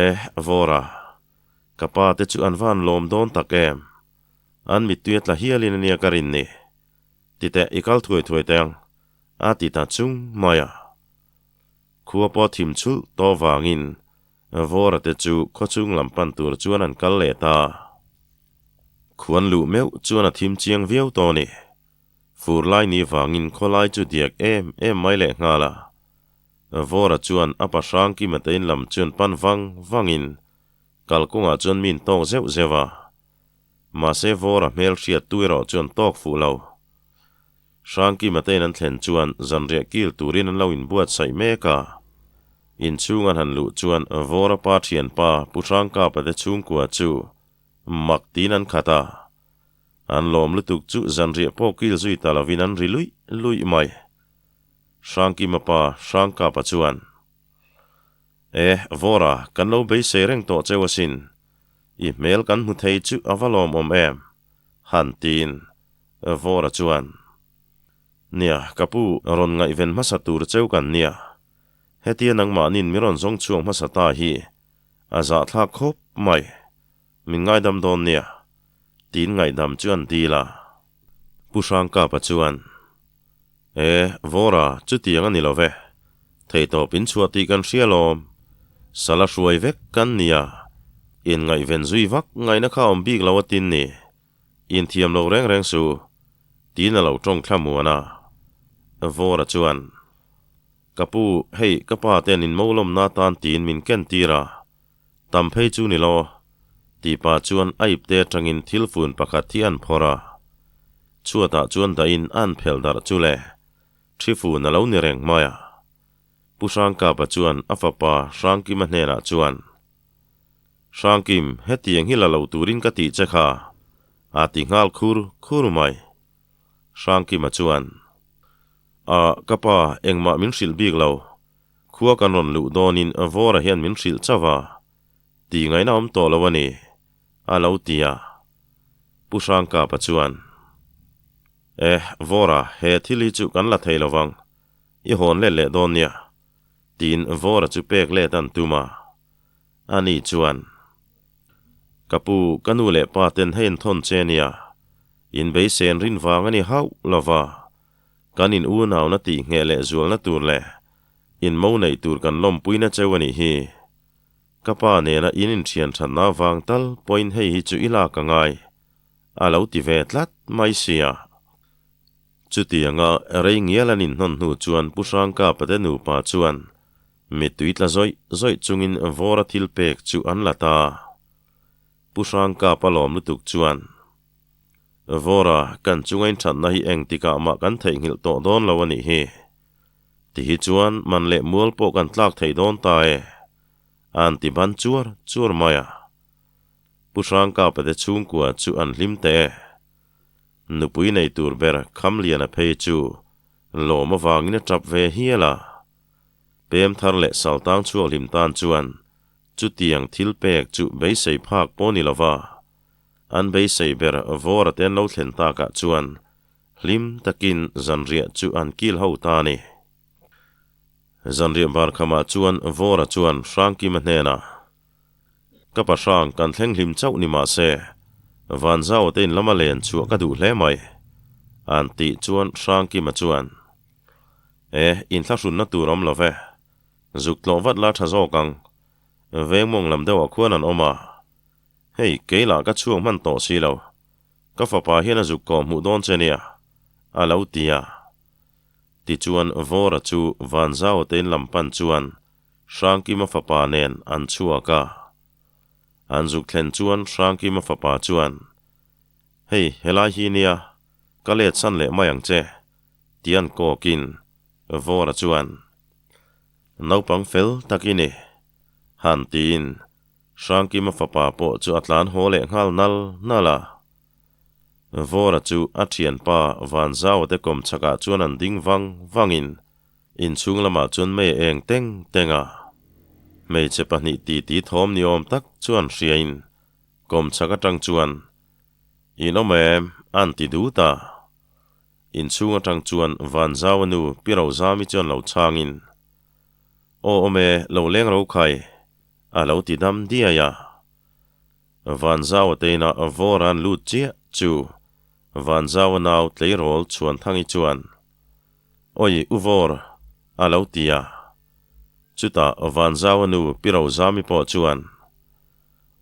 E, Vawra, ka pa te chu an van lawm dawn tak em? An mittui a tla hialin a nia ka rin ni. Titeh i kal thuai thuai teh ang, a ti ta chung mai a. Khua pawh thim chhulh tawh vangin Vawra te chu khawchhung lam pan tur chuan an kal leh ta. Khuan luh meuh chuan a thim chiang viau tawh a ni. Fur lai ni vangin khawlai chu diak em em mai leh nghal a. Vawra chuan a pa Hrangkima te in lam chuan pan vang vangin kalkawngah chuan min tawk zeuh zeuh a. Mahse Vawra hmel hriat tu erawh chuan tawk fuh lo. Hrangkima tein an thlen chuan zanriah kil turin an lo inbuatsaih mek a. Inchhung an han luh chuan Vawra pa thianpa Pu Hrangkapa te chhungkua chu mak tiin an khat a. An lawm lutuk chu zanriah pawh kil zui ta lovin an ri luih luih mai. Hrangkima pa Hrangkapa chuan, E, Vawra, kan lo beisei reng tawh cheu asin. I hmel kan hmu thei chu a va lawmawm em? Han tiin Vawra chuan, Nia, ka pu, rawn ngaihven hmasa tur cheu kan nia. Hetia nangmahnin mi rawn zawng chhuak hmasa ta hi a zahthlak khawp mai. Min ngaidam dawn nia, tiin ngaihdam chu an dil a. Pu Hrangkapa chuan, E, Vawra, chutiang a ni lo ve. Theihtawp in chhuah tih kan hria lawm. Sala hruai vek kan nia. Inngaihven zui vak ngaihna kha awm bik lo a tin ni. Inthiam lo reng reng su. Tiin a lo tawng thla muan a. Vawra chuan, Ka pu, hei ka pa ten in molawmna atan tiin min ken tir a. Tam phei chu ni lo. Tih pah chuan a ipte atangin thil fun pakhat hi an phawrh a. Chhuatah chuan dahin a an phelh darh chu le. Thi fun a lo ni reng mai a. Pu Hrangkapa chuan a fapa Hrangkima hnenah chuan, Hrangkim, hetiang hi la lo turin ka tih che kha, a ti nghal khur khur mai. Hrangkima chuan, A, ka pa, engmah min hrilh bik lo. Khua kan rawn luh dawnin Vawra hian min hrilh chauh a, tih ngaihna awm tawh lo a ni, a lo ti a. Pu Hrangkapa chuan, E, Vawra, he thil hi chu kan la thei lo vang, i hawn let leh dawn nia, tiin Vawra chu pek let an tum a. Ani chuan, Ka pu, ka nu leh pa ten hei an thawn che nia, in beisen rin vang a ni hauh lo va, Kan in unauna tih ngheh leh zualna tur leh in mo neih tur kan lawmpuina cheu a nih hi. Ka pa nena in inthian thatna avang tal pawhin hei hi chu i lak a ngai, a lo ti ve tlat mai sia. Chutianga rei ngial an inhnawn hnu chuan Pu Hrangkapa te nupa chuan mittui tla zawih zawih chungin vawra thil pek chu an la ta. Pu Hrangkapa lawm lutuk chuan. Vawra, kan chunga inthatna hi engtikah mah kan theihnghilh tawh dawn lo a nih hi. Ti hi chuan man leh mual pawh kan tlak thei dawn ta e, a an ti ban chuar chuar mai a. Pu Hrangkapa te chhungkua chu an hlim teh e. Nupui nei tur ber Khamliana phei chu. Lawm avangin a tap ve hial a. Pem thar leh saltang chhuak hlim tan chuan chutiang thil pek chu beisei phak pawh ni lova, an beisei ber vawra te an lo thlen takah chuan hlim takin zanriah chu an kil ho ta a ni. Zanriah bar khamah chuan vawra chuan Hrangkima hnenah, Ka pa hrang kan thleng hlim chauh ni mah se, Vanzau te in lama len chhuah ka duh hle mai, an tih chuan Hrangkima chuan, E, inthlahrunna tur awm lo ve. Zuk tlawh vat la tha zawk ang. Vengmawng lam deuhah khuan an awm a. Hei, kei lah ka chhuak hman tawh si lo. Ka fapa hian a zuk kawh hmuh dawn che nia, a lo ti a. Tichuan Vawra chu Vanzau te in lam pan chuan Hrangkima fapa nen an chhuak a. An zuk thlen chuan Hrangkima fapa chuan, Hei, helai hi nia, ka let san leh mai ang che. Tian kawkin Vawra chuan, Naupang fel tak i ni, han tiin Hrangkima fapa pawh chu a tlan haw leh nghal nal nal a. Vawra chu a thianpa Vanzau te kawm chhakah chuan an ding vang vangin inchhung lamah chuan mei a eng teng teng a. Hmeichhe pahnih titi thawm ni awm tak chuan hriain kawm chhak atang chuan, In awm em? an ti dut a. Inchhung atang chuan Vanzau a nu Pi Rozami chuan lo chhangin, Aw awm e, lo leng ro khai, a lo ti dam diai a. Vanzau a teina vawr an lut chiah chu Vanzau a nau tleirawl Chhuanthangi chuan, Awi u vawr, a lo ti a. Chutah Vanzau a nu Pi Rozami pawh chuan,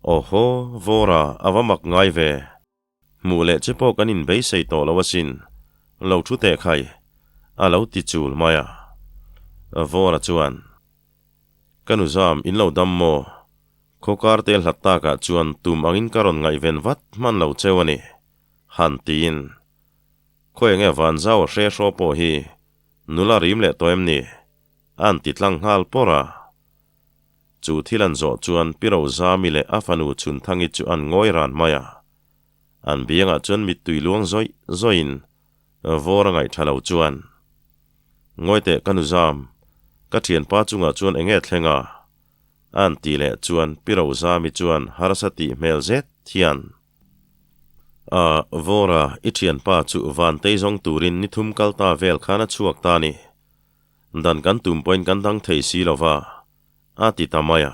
Aw haw, vawra a va mak ngai ve. Hmuh leh che pawh kan inbeisei tawh lo asin, lo thu teh khai, a lo ti chul mai a. Vawra chuan, Ka nu zam, in lo dam maw? Khawkar te hlat takah chuan tum angin ka rawn ngaihven vat hman lo cheu a ni, han tiin. Khawi enge Vanzau a hre hraw pawh hi nula rim leh tawh em ni? A'n ti tlang nghal pawr a. Chu thil an zawh chuan Pi Rozami leh a fanu Chhunthangi chu an ngawi ran mai a. An biangah chuan mittui luang zawih zawihin vawr a ngaih tha lo chuan, Ngawi teh ka nu zam, ka thianpa chungah chuan eng nge thleng a? A'n ti leh chuan Pi Rozami chuan harsa tih hmel zet hian, A, Vawra, i thianpa chu Vantei zawng turin ni thum kal ta vel khan a chhuak ta ni. Dan kan tum pawhin kan dang thei si lo va, a ti ta mai a.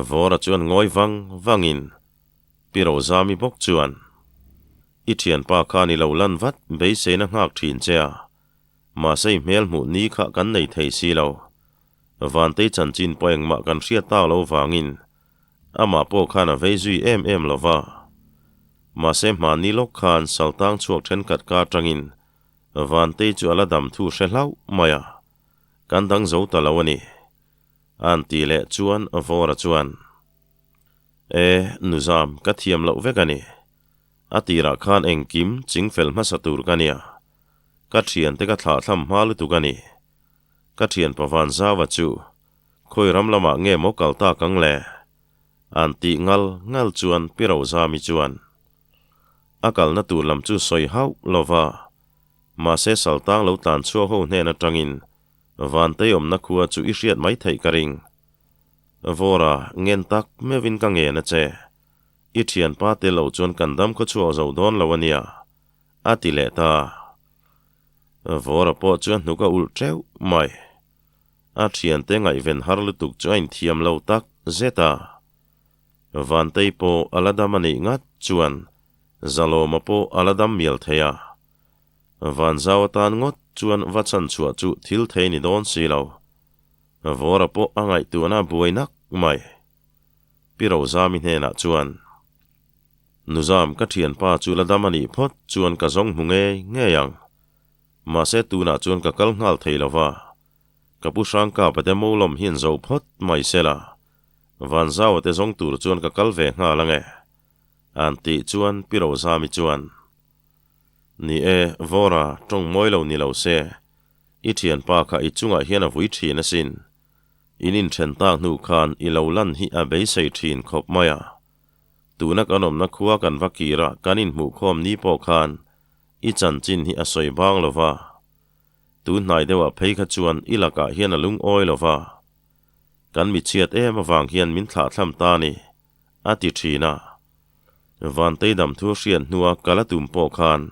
Vawra chuan ngawi vang vangin Pi Rozami bawk chuan, I thianpa khan i lo lan vat beiseina nghak thin che a, mahse i hmel hmuh ni kha kan nei thei si lo. Vantei chanchin pawh engmah kan hriat tak lo vangin amah pawh khan a vei zui em em lo va. Mahse hmanni lawk khan saltang chhuak thenkhat ka atangin Vantei chu a la dam thu hre hlauh mai a, kan dang zo ta lo a ni. A'n ti leh chuan Vawra chuan, E, Nuzam, ka thiam loh vek a ni. A tirah khan engkim chingfel hmasa tur ka nia. Ka thiante ka thlahthlam hma lutuk a ni. Ka thianpa Vanzauva chu khawi ram lamah nge maw kal tak ang le? A'n tih ngal ngal chuan Pi Rozami chuan, A kalna tur lam chu sawi hauh lo va, mahse saltang lo tlan chhuak ho hnen atangin Vantei awmna khua chu i hriat mai theih ka ring. Vawra, ngen tak meuhin ka ngen a che. I thianpa te lo chuan kan dam khaw chhuak zo dawn lo a nia, a ti leh ta. Vawra pawh chu a hnuk a ulh teuh mai. A thiante ngaihven har lutuk chu a inthiam lo tak zet a. Vantei pawh a la dam a nih ngat chuan Zalawma pawh a la dam mial thei a. Vanzau atan ngawt chuan va chhan chhuah chu thil thei ni dawn si lo. Vawra pawh a ngaihtuahna a buai nak mai. Pi Rozami hnenah chuan, Nuzam, ka thianpa chu la dam a nih phawt chuan ka zawng hmu ngei ngei ang. Mahse tunah chuan ka kal nghal thei lo va. Ka pu Hrangkapa te Molawm hian zo phawt mai sela. Vanzau te zawng tur chuan ka kal ve nghal ange. An tih chuan Pi Rozami chuan, Ni e, Vawra, tawng mawi lo ni lo se, i thianpa kha i chungah hian a vui thin asin. In inthen tak hnu khan i lo lan hi a beisei thin khawp mai a. Tuna kan awmna khua kan va kir a kan inhmuhkhawm ni pawh khan i chanchin hi a sawi bang lo va. Tun hnai deuhah phei kha chuan i lakah hian a lungawi lo va, kan mi chhiat em avang hian min thlahthlam ta a ni, a ti thin a. Vantei dam thu hriat hnua kal a tum pawh khan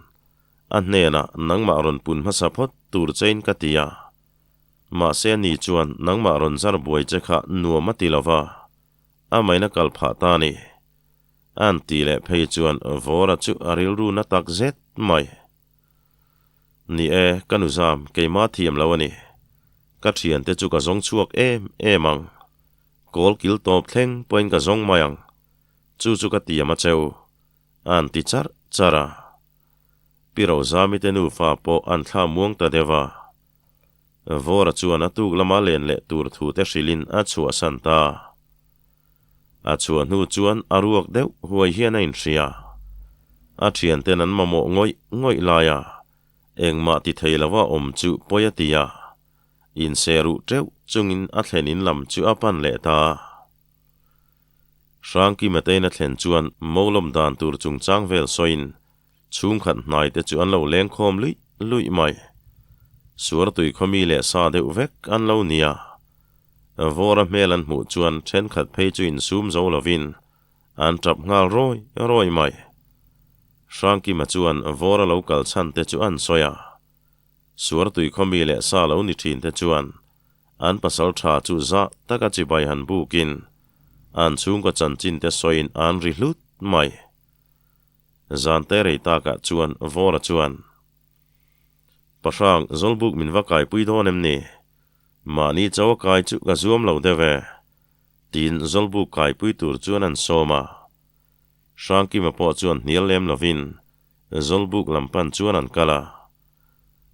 a hnenah nangmah rawn pun hmasa phawt tur chein ka ti a. Mahse ani chuan nangmah rawn zar buai che kha nuam a ti lo va, a maina kal phah ta a ni. A'n ti leh phei chuan Vawra chu a rilru na tak zet mai. Ni e, ka nu zam, keimah thiam lo a ni. Ka thiante chu ka zawng chhuak em em ang. Kawl kil tawp thleng pawhin ka zawng mai ang. Chu chu ka tiam a cheu. A'n ti charh charh a. Pi Rozami te nufa pawh an thla muang ta deuh a. Vawra chuan a tuk lama len leh tur thu te hrilhin a chhuahsan ta. A chhuah hnu chuan a ruak deuh huai hian a inhria. A thianten an mamawh ngawih ngawih lai a, engmah ti thei lova awm chu pawi a ti a, inse ruh teuh chungin a thlen in lam chu a pan leh ta. Hrangkima tein a thlen chuan Molawm dan tur chungchang vel sawiin Chhungkhat hnai te chu an lo leng khawm luih luih mai. Suartui khawmi leh sa deuh vek an lo nia. Vawra hmel an hmuh chuan thenkhat phei chu insum zo lovin an tap nghal rawi rawi mai. Hrangkima chuan Vawra lo kal chhan te chu an sawi a. Suartui khawmi leh sa lo ni thin te chuan an pasal tha chu zah taka chibai han bukin an chhungkaw chanchin te sawiin an ri hlut mai. Zante rei takah chuan Vawra chuan, Pahrang, Zawlbuk min va kaipui dawn em ni? Mahni chau a kai chu ka zuam lo deuh e, tiin Zawlbuk kaipui tur chuan an sawm a. Hrangkima pawh chuan hnial lem lovin Zawlbuk lam pan chuan an kal a.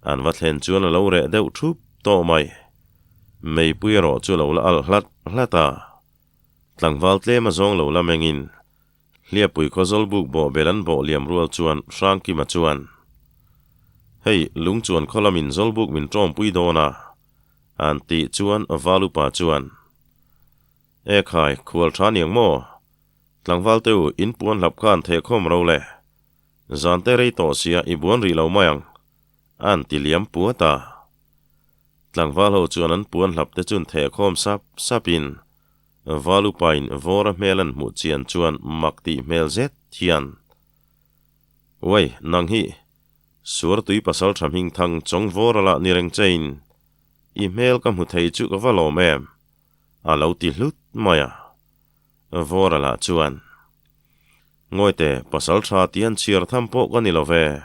An va thlen chuan a lo reh deuh thup tawh mai. Meipui erawh chu a lo la alh hlat hlat a. Tlangval tlem a zawng lo la mengin Hliapui khaw Zawlbuk bawhbel an bawh liam rual chuan Hrangkima chuan, Hei, lung chuan khaw lamin Zawlbuk min tawmpui dawn a, an tih chuan Valupa chuan, E khai, khual tha niang maw? Tlangval te u, in puan hlap khan thehkhawm ro le. Zan te rei tawh sia i buan rih lo mai ang, an ti liam puat a. Tlangval ho chuan an puan hlap te chun thehkhawm sap sapin, Valupain Vawra hmel an hmuh chian chuan mak tih hmel zet hian, Uai, nang hi, Suartui pasal tha hming thang chawng Vawra lah ni reng chein, i hmel ka hmu thei chu ka va lawm em? a lo ti hlut mai a. Vawra lah chuan, Ngawite, pasal tha ti an chhiar tham pawh ka ni lo ve,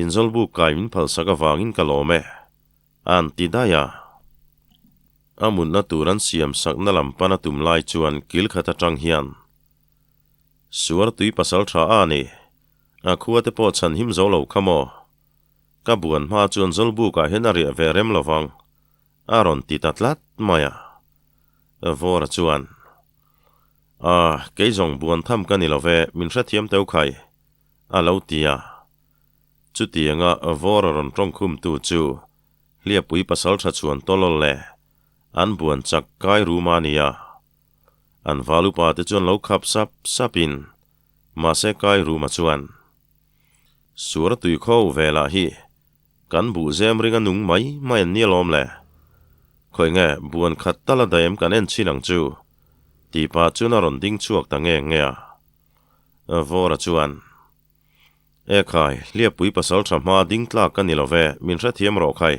inzawlbuk kai min phalsak avangin ka lawm e. An ti daih a. A mutna tur an siam sakna lam pan a tum lai chuan kil khat atang hian Suartui pasal tha a ni. A khua te pawh chhan him zo lo kha maw? Ka buan hma chuan Zawlbukah hian a riah ve rem lo vang, a rawn ti ta tlat mai a. Vawra chuan, A, kei zawng buan tham ka ni lo ve, min hrethiam teu khai, a lo ti a. Chutianga Vawra rawn tawngkhumtu chu Hliapui pasaltha chuan tawlawl le an buan chak kai rum a nia. An val upa te chuan lo khap sap sapin mahse kai ruma chuan Suara tui kho velah hi kan buh zem ringa nung mai mai an nia lawm le. Khawi nge buan khat tal a daih em kan en chin ang chu tih pah chuan a rawn ding chhuak ta nge nge a. Vawra chuan. E khai, Hliapui pasal tha hma ding tlak ka ni lo ve, min hrethiam rawh khai.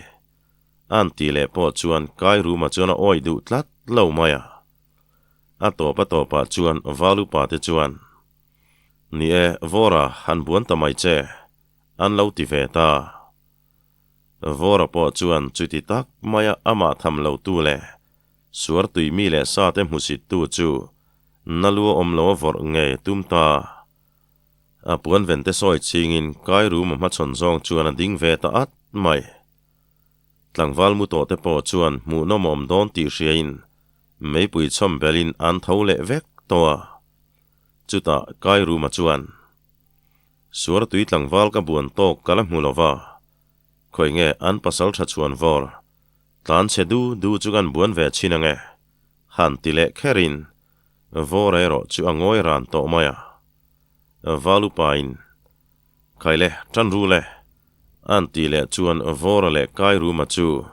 A'n ti leh pawh chuan Kai Ruma chuan a awih duh tlat lo mai a. A tawp a tawpah chuan Valupa te chuan, Ni e, Vawra, han buan ta mai che, an lo ti ve ta. Vawra pawh chuan chuti tak maia amah tham lo tu leh Suartui mi leh sa te hmusittu chu na lu a awm lo a vawrh ngei tum ta. A puan vente sawi chingin kai rum a hmachhawn zawng chuan a ding ve ta at mai. Tlangval mu tawh te pawh chuan hmuhnawm awm dawn tih hriain meipui chhawm belin an tho leh vek tawh a. Chutah kai ruma chuan, Suartui tlangval ka buan tawk ka la hmu lo va, khawi nge an pasal tha chhuan vawr, tlan chhe du du chu kan buan ve chhin ange, han ti leh kherin Vawra erawh chu a ngawi ran tawh mai a. Valupain, Khaile, tan ru le! An tih leh chuan Vawra leh Kairuma chu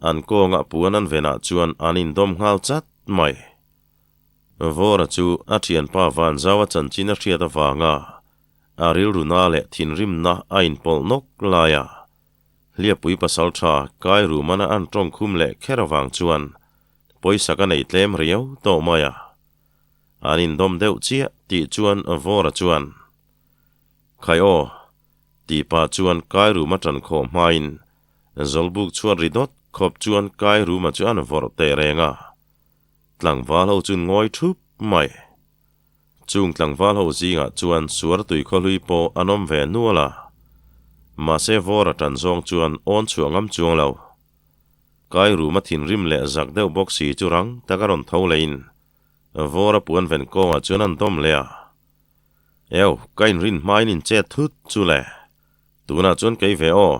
an kawngah puan an venah chuan an indawm nghal chat mai. Vawra chu a thianpa Vanzau a chanchin a hriat avanga a rilruna leh thinrimna a inpawlh nawk lai a, Hliapui pasaltha Kairumana an tawngkhum leh kher avang chuan pawisa ka nei tlem riau tawh mai a. An indawm deuh chiah tih chuan Vawra chuan, Khai aw! Tih pah chuan Kairuma ṭan khawh hmain Zawlbuk chhuat ri dawt khawp chuan Kairuma chu an vawrh teh reng a. Tlangval ho chu ngawi thup mai. Chung tlangval ho zingah chuan suar tui khawhlui pawh an awm ve nual a. Mahse Vawra ṭan zawng chuan awn chhuah ngam chuang lo. Kairuma thinrim leh zak deuh bawk si chu rang tak a rawn tho leiin Vawra puan ven kawngah chuan an dawm leh a. Eo, ka inrin hmain in chet thut chu le. Tunah chuan kei ve aw.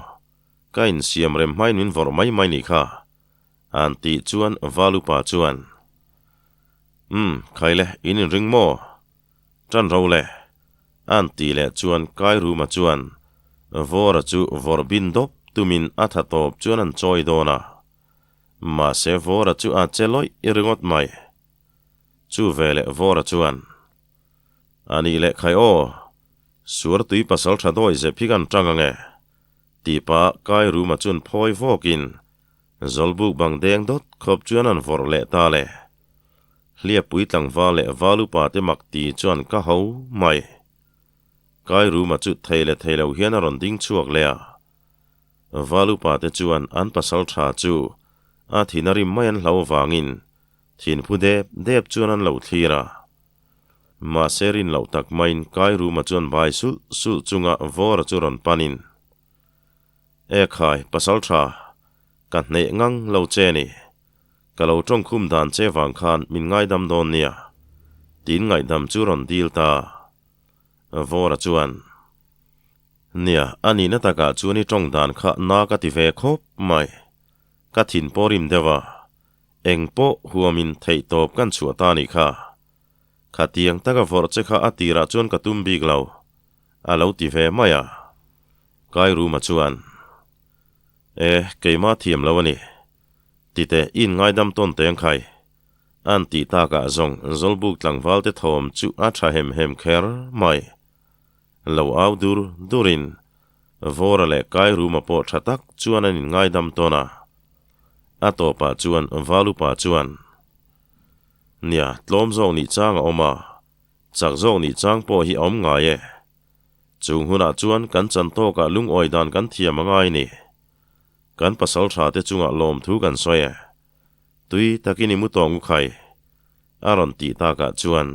Ka insiam rem hmain min vawrh mai mai nih kha. An tih chuan Valupa chuan, Umm, khai le, in inring maw? Tan ro le. An tih leh chuan Kairuma chuan Vawra chu vawrh bin dawp tumin a tha tawp chuan an chawi dawn a. Mahse Vawra chu a che lawih ringawt mai. Chu veleh Vawra chuan, A nih leh khai aw, suar tui pasal tha dawi zep hi kan tang ang e, tih pah Kairuma chuan phawi vawkin Zawlbuk bang deng dawt khawp chuan an vawrh leh ta le. Hliappui tlangval leh val upa te mak ti chuan ka ho mai. Kairuma chu thei leh thei lo hian a rawn ding chhuak leh a. Val upa te chuan an pasal tha chu a thin a rim mai an hlau vangin thinphu dep dep chuan an lo thlir a. Mahse rin loh tak maiin Kairuma chuan bai sulh sulh chunga Vawra chu rawn panin, E khai, pasal tha, ka hneh ngang lo che ni. Ka lo tawngkhum dan che vang khan min ngaidam dawn nia, tiin ngaihdam chu rawn dil ta. Vawra chuan, Nia, a nihna takah chuan i tawng dan kha na ka ti ve khawp mai. Ka thin pawh rim deuh a, eng pawh huamin theihtawp kan chhuah ta nih kha. Khatiang taka vawrh che kha a tirah chuan ka tum bik lo, a lo ti ve mai a. Kairuma chuan, E, keimah thiam lo a ni. Titeh, i inngaidam tawn teng khai. An tih takah zawng Zawlbuk tlangval te thawm chu a tha hem hem kher mai. Lo au dur durin Vawra leh Kairuma pawh tha tak chuan an inngaidam tawn a. A tawpah chuan Valupa chuan, Nia, tlawm zawk nih chang a awm a, chak zawk nih chang pawh hi a awm ngai e. Chung hunah chuan kan chan tawkah lungawi dan kan thiam a ngai ni. Kan pasal tha te chungah lawmthu kan sawi e. Tui takin i mu tawng u khai. A rawn tih takah chuan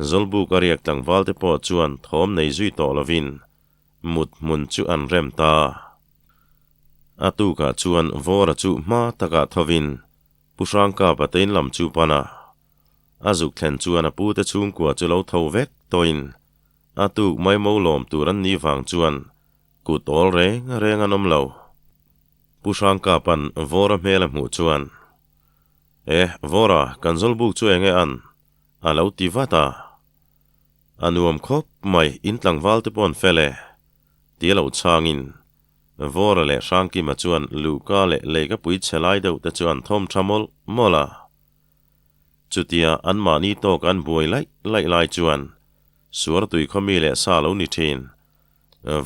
Zawlbuk a riak tlangval te pawh chuan thawm nei zui tawh lovin mut hmun chu an rem ta. A tukah chuan Vawra chu hma takah thovin Pu Hrangkapa te in lam chu pan a. A zuk thlen chuan a pute chhungkua chu lo tho vek tawhin A tuk mai mo lawm tur an nih vang chuan kut awl reng reng an awm lo. Pu Hrangkapa'n Vawra hmel a hmuh chuan, E, Vawra, kan Zawlbuk chu enge an? a lo ti vat a. A nuam khawp mai, in tlangval te pawh an fel e, ti a lo chhangin Vawra leh Hrangkima chuan Luhka leh Leikapui chhe lai deuh te chu an thawm tha mawlh mawlh a. Chutia anmahni tawk an buai laih laih lai chuan Suartui khaw mi leh sa lo ni thin.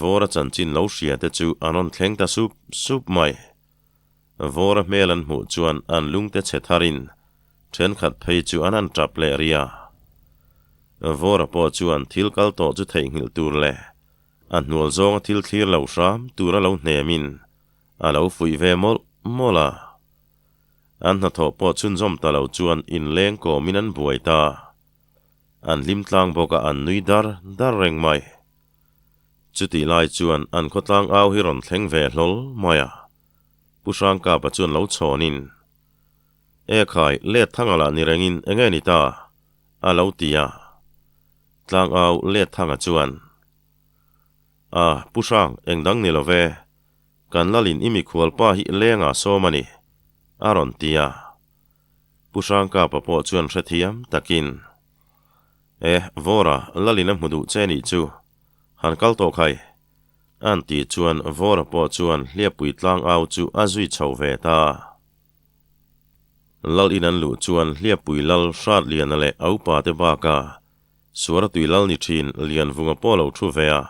Vawra chanchin lo hria te chu an rawn thleng ta sup sup mai. Vawra hmel an hmuh chuan an lungte chhe tharin thenkhat phei chu an han tap leh ri a. Vawra pawh chuan thil kal tawh chu theihnghilh tur leh a hnual zawnga thil thlir lo hram tur a lo hnemin a lo fuih ve mawlh mawlh a. An hnathawh pawh chhunzawm ta lo chuan inleng kawmin an buai ta. An hlim tlang bawk a an nui dar dar reng mai. Chutih lai chuan an khawtlang au hi rawn thleng ve hlawl mai a. Pu Hrangkapa chuan lo chhawnin, E khai, let thanga lah ni rengin enge ni ta? a lo ti a. Tlang au let thanga chuan, A, Pu Hrang, eng dang ni lo ve. Kan lalin i mikhualpa hi lengah sawm a ni, a rawn ti a. Pu Hrangkapa pawh chuan hrethiam takin, E, Vawra, lalin a hmu duh che nih chu, han kal tawh khai! A'n tih chuan Vawra pawh chuan hliapui tlang au chu a zui chho ve ta. Lal in an luh chuan hliapui lal Hratliana leh a upa te baka Suara tui lal ni thin Lianvunga pawh lo thu ve a.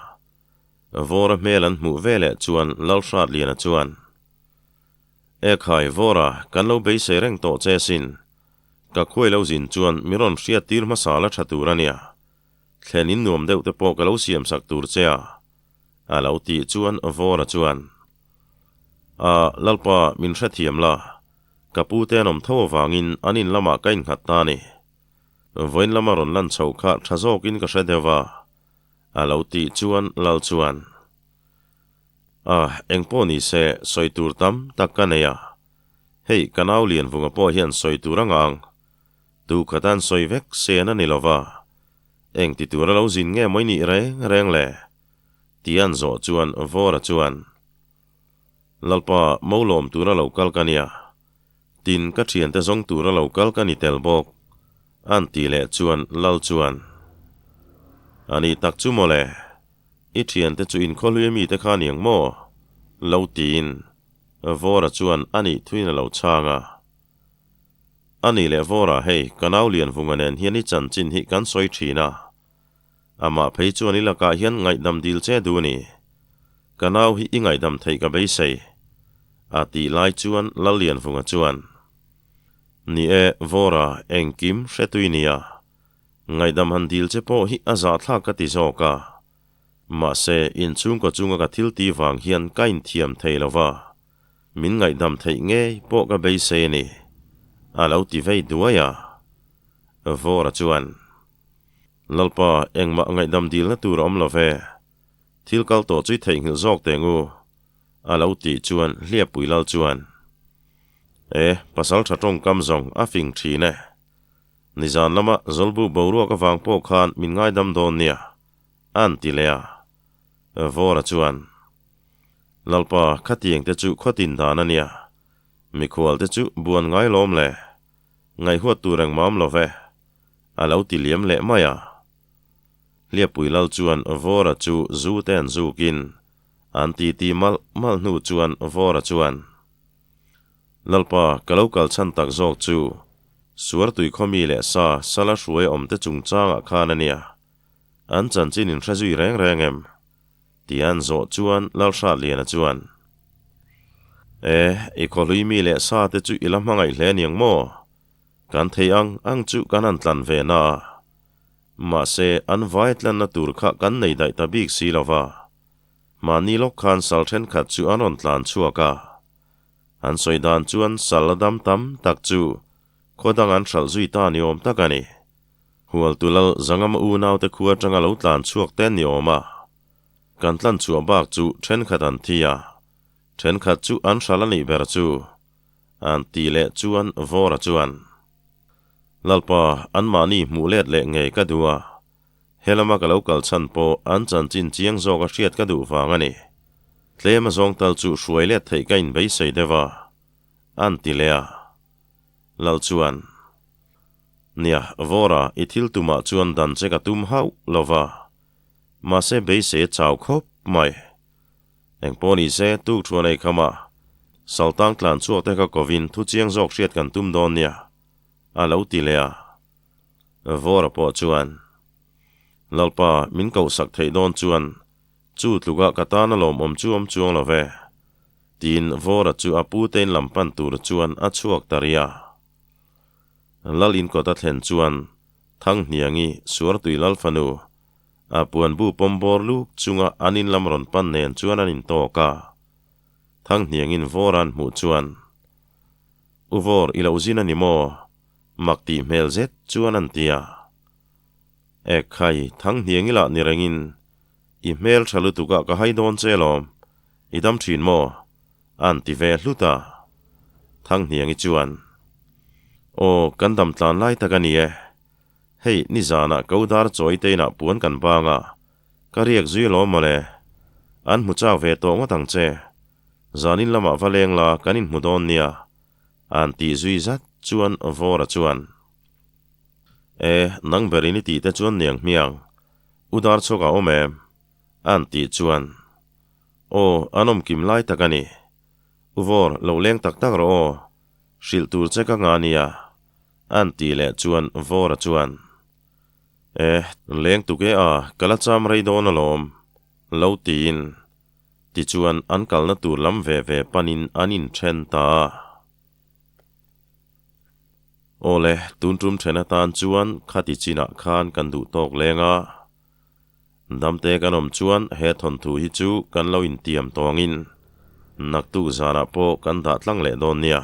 Vawra hmel an hmuh ve leh chuan Lal Hratliana chuan, Ekhai Vawra, kan lo beisei reng tawh che sin. Ka khuai lo zin chuan mi rawn hriat tir hmasa la tha tur a nia. Thlen in nuam deuh te pawh ka lo siam sak tur che a, a lo tih chuan Vawra chuan, A, Lalpa, min hrethiam la, ka pu te an awm tho avangin an in lamah ka innghat ta a ni. Vawiin lama rawn lan chhoh kha tha zawkin ka hre deuh a, a lo tih chuan Lal chuan, A, engpawh ni se, sawi tur tam tak ka nei a, hei ka nau Lianvunga pawh hian sawi tur a ngang. Tu khatan sawi vek sen a ni lo va, eng ti tura lo zin nge mawi nih reng reng le? Ti an zawh chuan Vawra chuan, Lalpa, mo lawm tura lo kal ka nia, tin ka thiante zawng tura lo kal ka ni tel bawk, an ti leh chuan Lal chuan, A ni tak chu maw le, i thiante chu inkhawhlui ami te kha niang maw? Lo tiin Vawra chuan a nih thuin a lo chhang a. A nih leh Vawra hei, ka nau Lianvunga nen hian i chanchin hi kan sawi thin a. Amah phei chuan i lakah hian ngaihdam dil che duh a ni. Ka nau hi i ngaihdam theih ka beisei. A tih lai chuan Lal Lianvunga chuan, Ni e, Vawra, engkim hretui nia. Ngaihdam han dil che pawh hi a zahthlak ka ti zawk a. Mahse, inchhungkaw chunga ka thil tih vang hian ka inthiam thei lo va. Min ngaihdam theih ngei pawh ka beisei a ni, a lo ti vei duai a. Vawra chuan, Lalpa, engmah ngaihdam dilna tur a awm lo ve. Thil kal tawh chu i theihnghilh zawk teng u, a lo tih chuan Hliappui Lal chuan, E, pasal tha tawngkam zawng a fing thin e. Nizan lama Zawlbu boruak avang pawh khan min ngaidam dawn nia, a'n ti leh a. Vawra chuan, Lalpa, khatiang te chu khawtin dan a nia. Mikhual te chu buan ngai lawm le. Ngaihhuat tur engmah awm lo ve. A lo ti liam leh mai a. Hliappui Lal chuan Vawra chu zu te an zukin an titi malh malh hnu chuan Vawra chuan, Lalpa, ka lo kal chhan tak zawk chu Suartui khawmi leh sa sala hruai awm te chungchangah khan a nia. An chanchin in hre zui reng reng em? Ti an zawh chuan Lalhratliana chuan, E, i khawhlui mi leh sa te chu i la hmangaih hle aniang maw? Kan thei ang ang chu kan han tlan ve na a. Mahse, an vai tlanna tur kha kan nei daih ta bik si lo va. Mahni lawk khan sal thenkhat chu an rawn tlan chhuak a. An sawi dan chuan sal a dam tam tak chu khaw dang an hralh zui ta ni awm tak a ni. Hualtulal Zangama unaute khua atanga lo tlan chhuak te ni awm a. Kan tlan chhuah bak chu thenkhat an thi a, thenkhat chu an hral a nih ber chu. An ti leh chuan Vawra chuan, Lalpa, anmahni hmuh let leh ngei ka duh a, helama ka lo kal chhan pawh an chanchin chiang zawk a hriat ka duh vang a ni. Tlem a zawng tal chu hruai let theih ka inbeisei deuh a, an ti leh a. Lal chuan. Nia, Vawra, i thil tumah chuan dan che ka tum hauh lo va. Mahse beisei a chau khawp mai. Engpawh ni se, tuk thuan ei kham a, Saltang tlan chhuak te kha kovin thu chiang zawk hriat kan tum dawn nia, a lo ti leh a. Vawra pawh chuan, Lalpa, min kohsak theih dawn chuan chu tluka ka tan a lawmawm chu awm chuang lo ve, tiin Vawra chu a pu te in lam pan tur chuan a chhuak ta rih a. Lal inkawt a thlen chuan Thanghniangi Suartui Lal fanu a puanbu pawm bawr luk chunga an in lam rawn pan nen chuan an intawk a. Thanghniangin vawr an hmuh chuan, U vawr i lo zin a ni maw? Mak tih hmel zet chuan an ti a. Ekhai, Thanghniangi lah ni rengin, I hmel tha lutuk ah ka hai dawn che lawm, i dam thin maw? An ti ve hlut a. Thanghniangi chuan, Aw, kan dam tlan lai tak a ni e. Hei, nizanah ko dar chawi te inah puan kan bang a, ka riak zui alawm mawle. An hmu chak ve tawh ngawt ang che. Zanin lamah va leng la kan inhmu dawn nia. An tih zui zat chuan Vawra chuan, E, nang berin i tih te chuan niang hmiang, u dar chhuak a awm em? An tih chuan. Aw, an awm kim lai tak a ni. U Vawr, lo leng tak tak rawh aw. Hrilh tur che ka nga nia. An tih leh chuan Vawra chuan, Eh, leng tuk e a, ka la cham rei dawn alawm. Lo tiin. Tichuan an kalna tur lam ve ve panin an inthen ta a. Awle, tun tum then atan chuan khati chinah khan kan duh tawk leng a. Damte kan awm chuan he thawnthu hi chu kan lo intiam tawngin naktuk zanah pawh kan dah tlang leh dawn nia.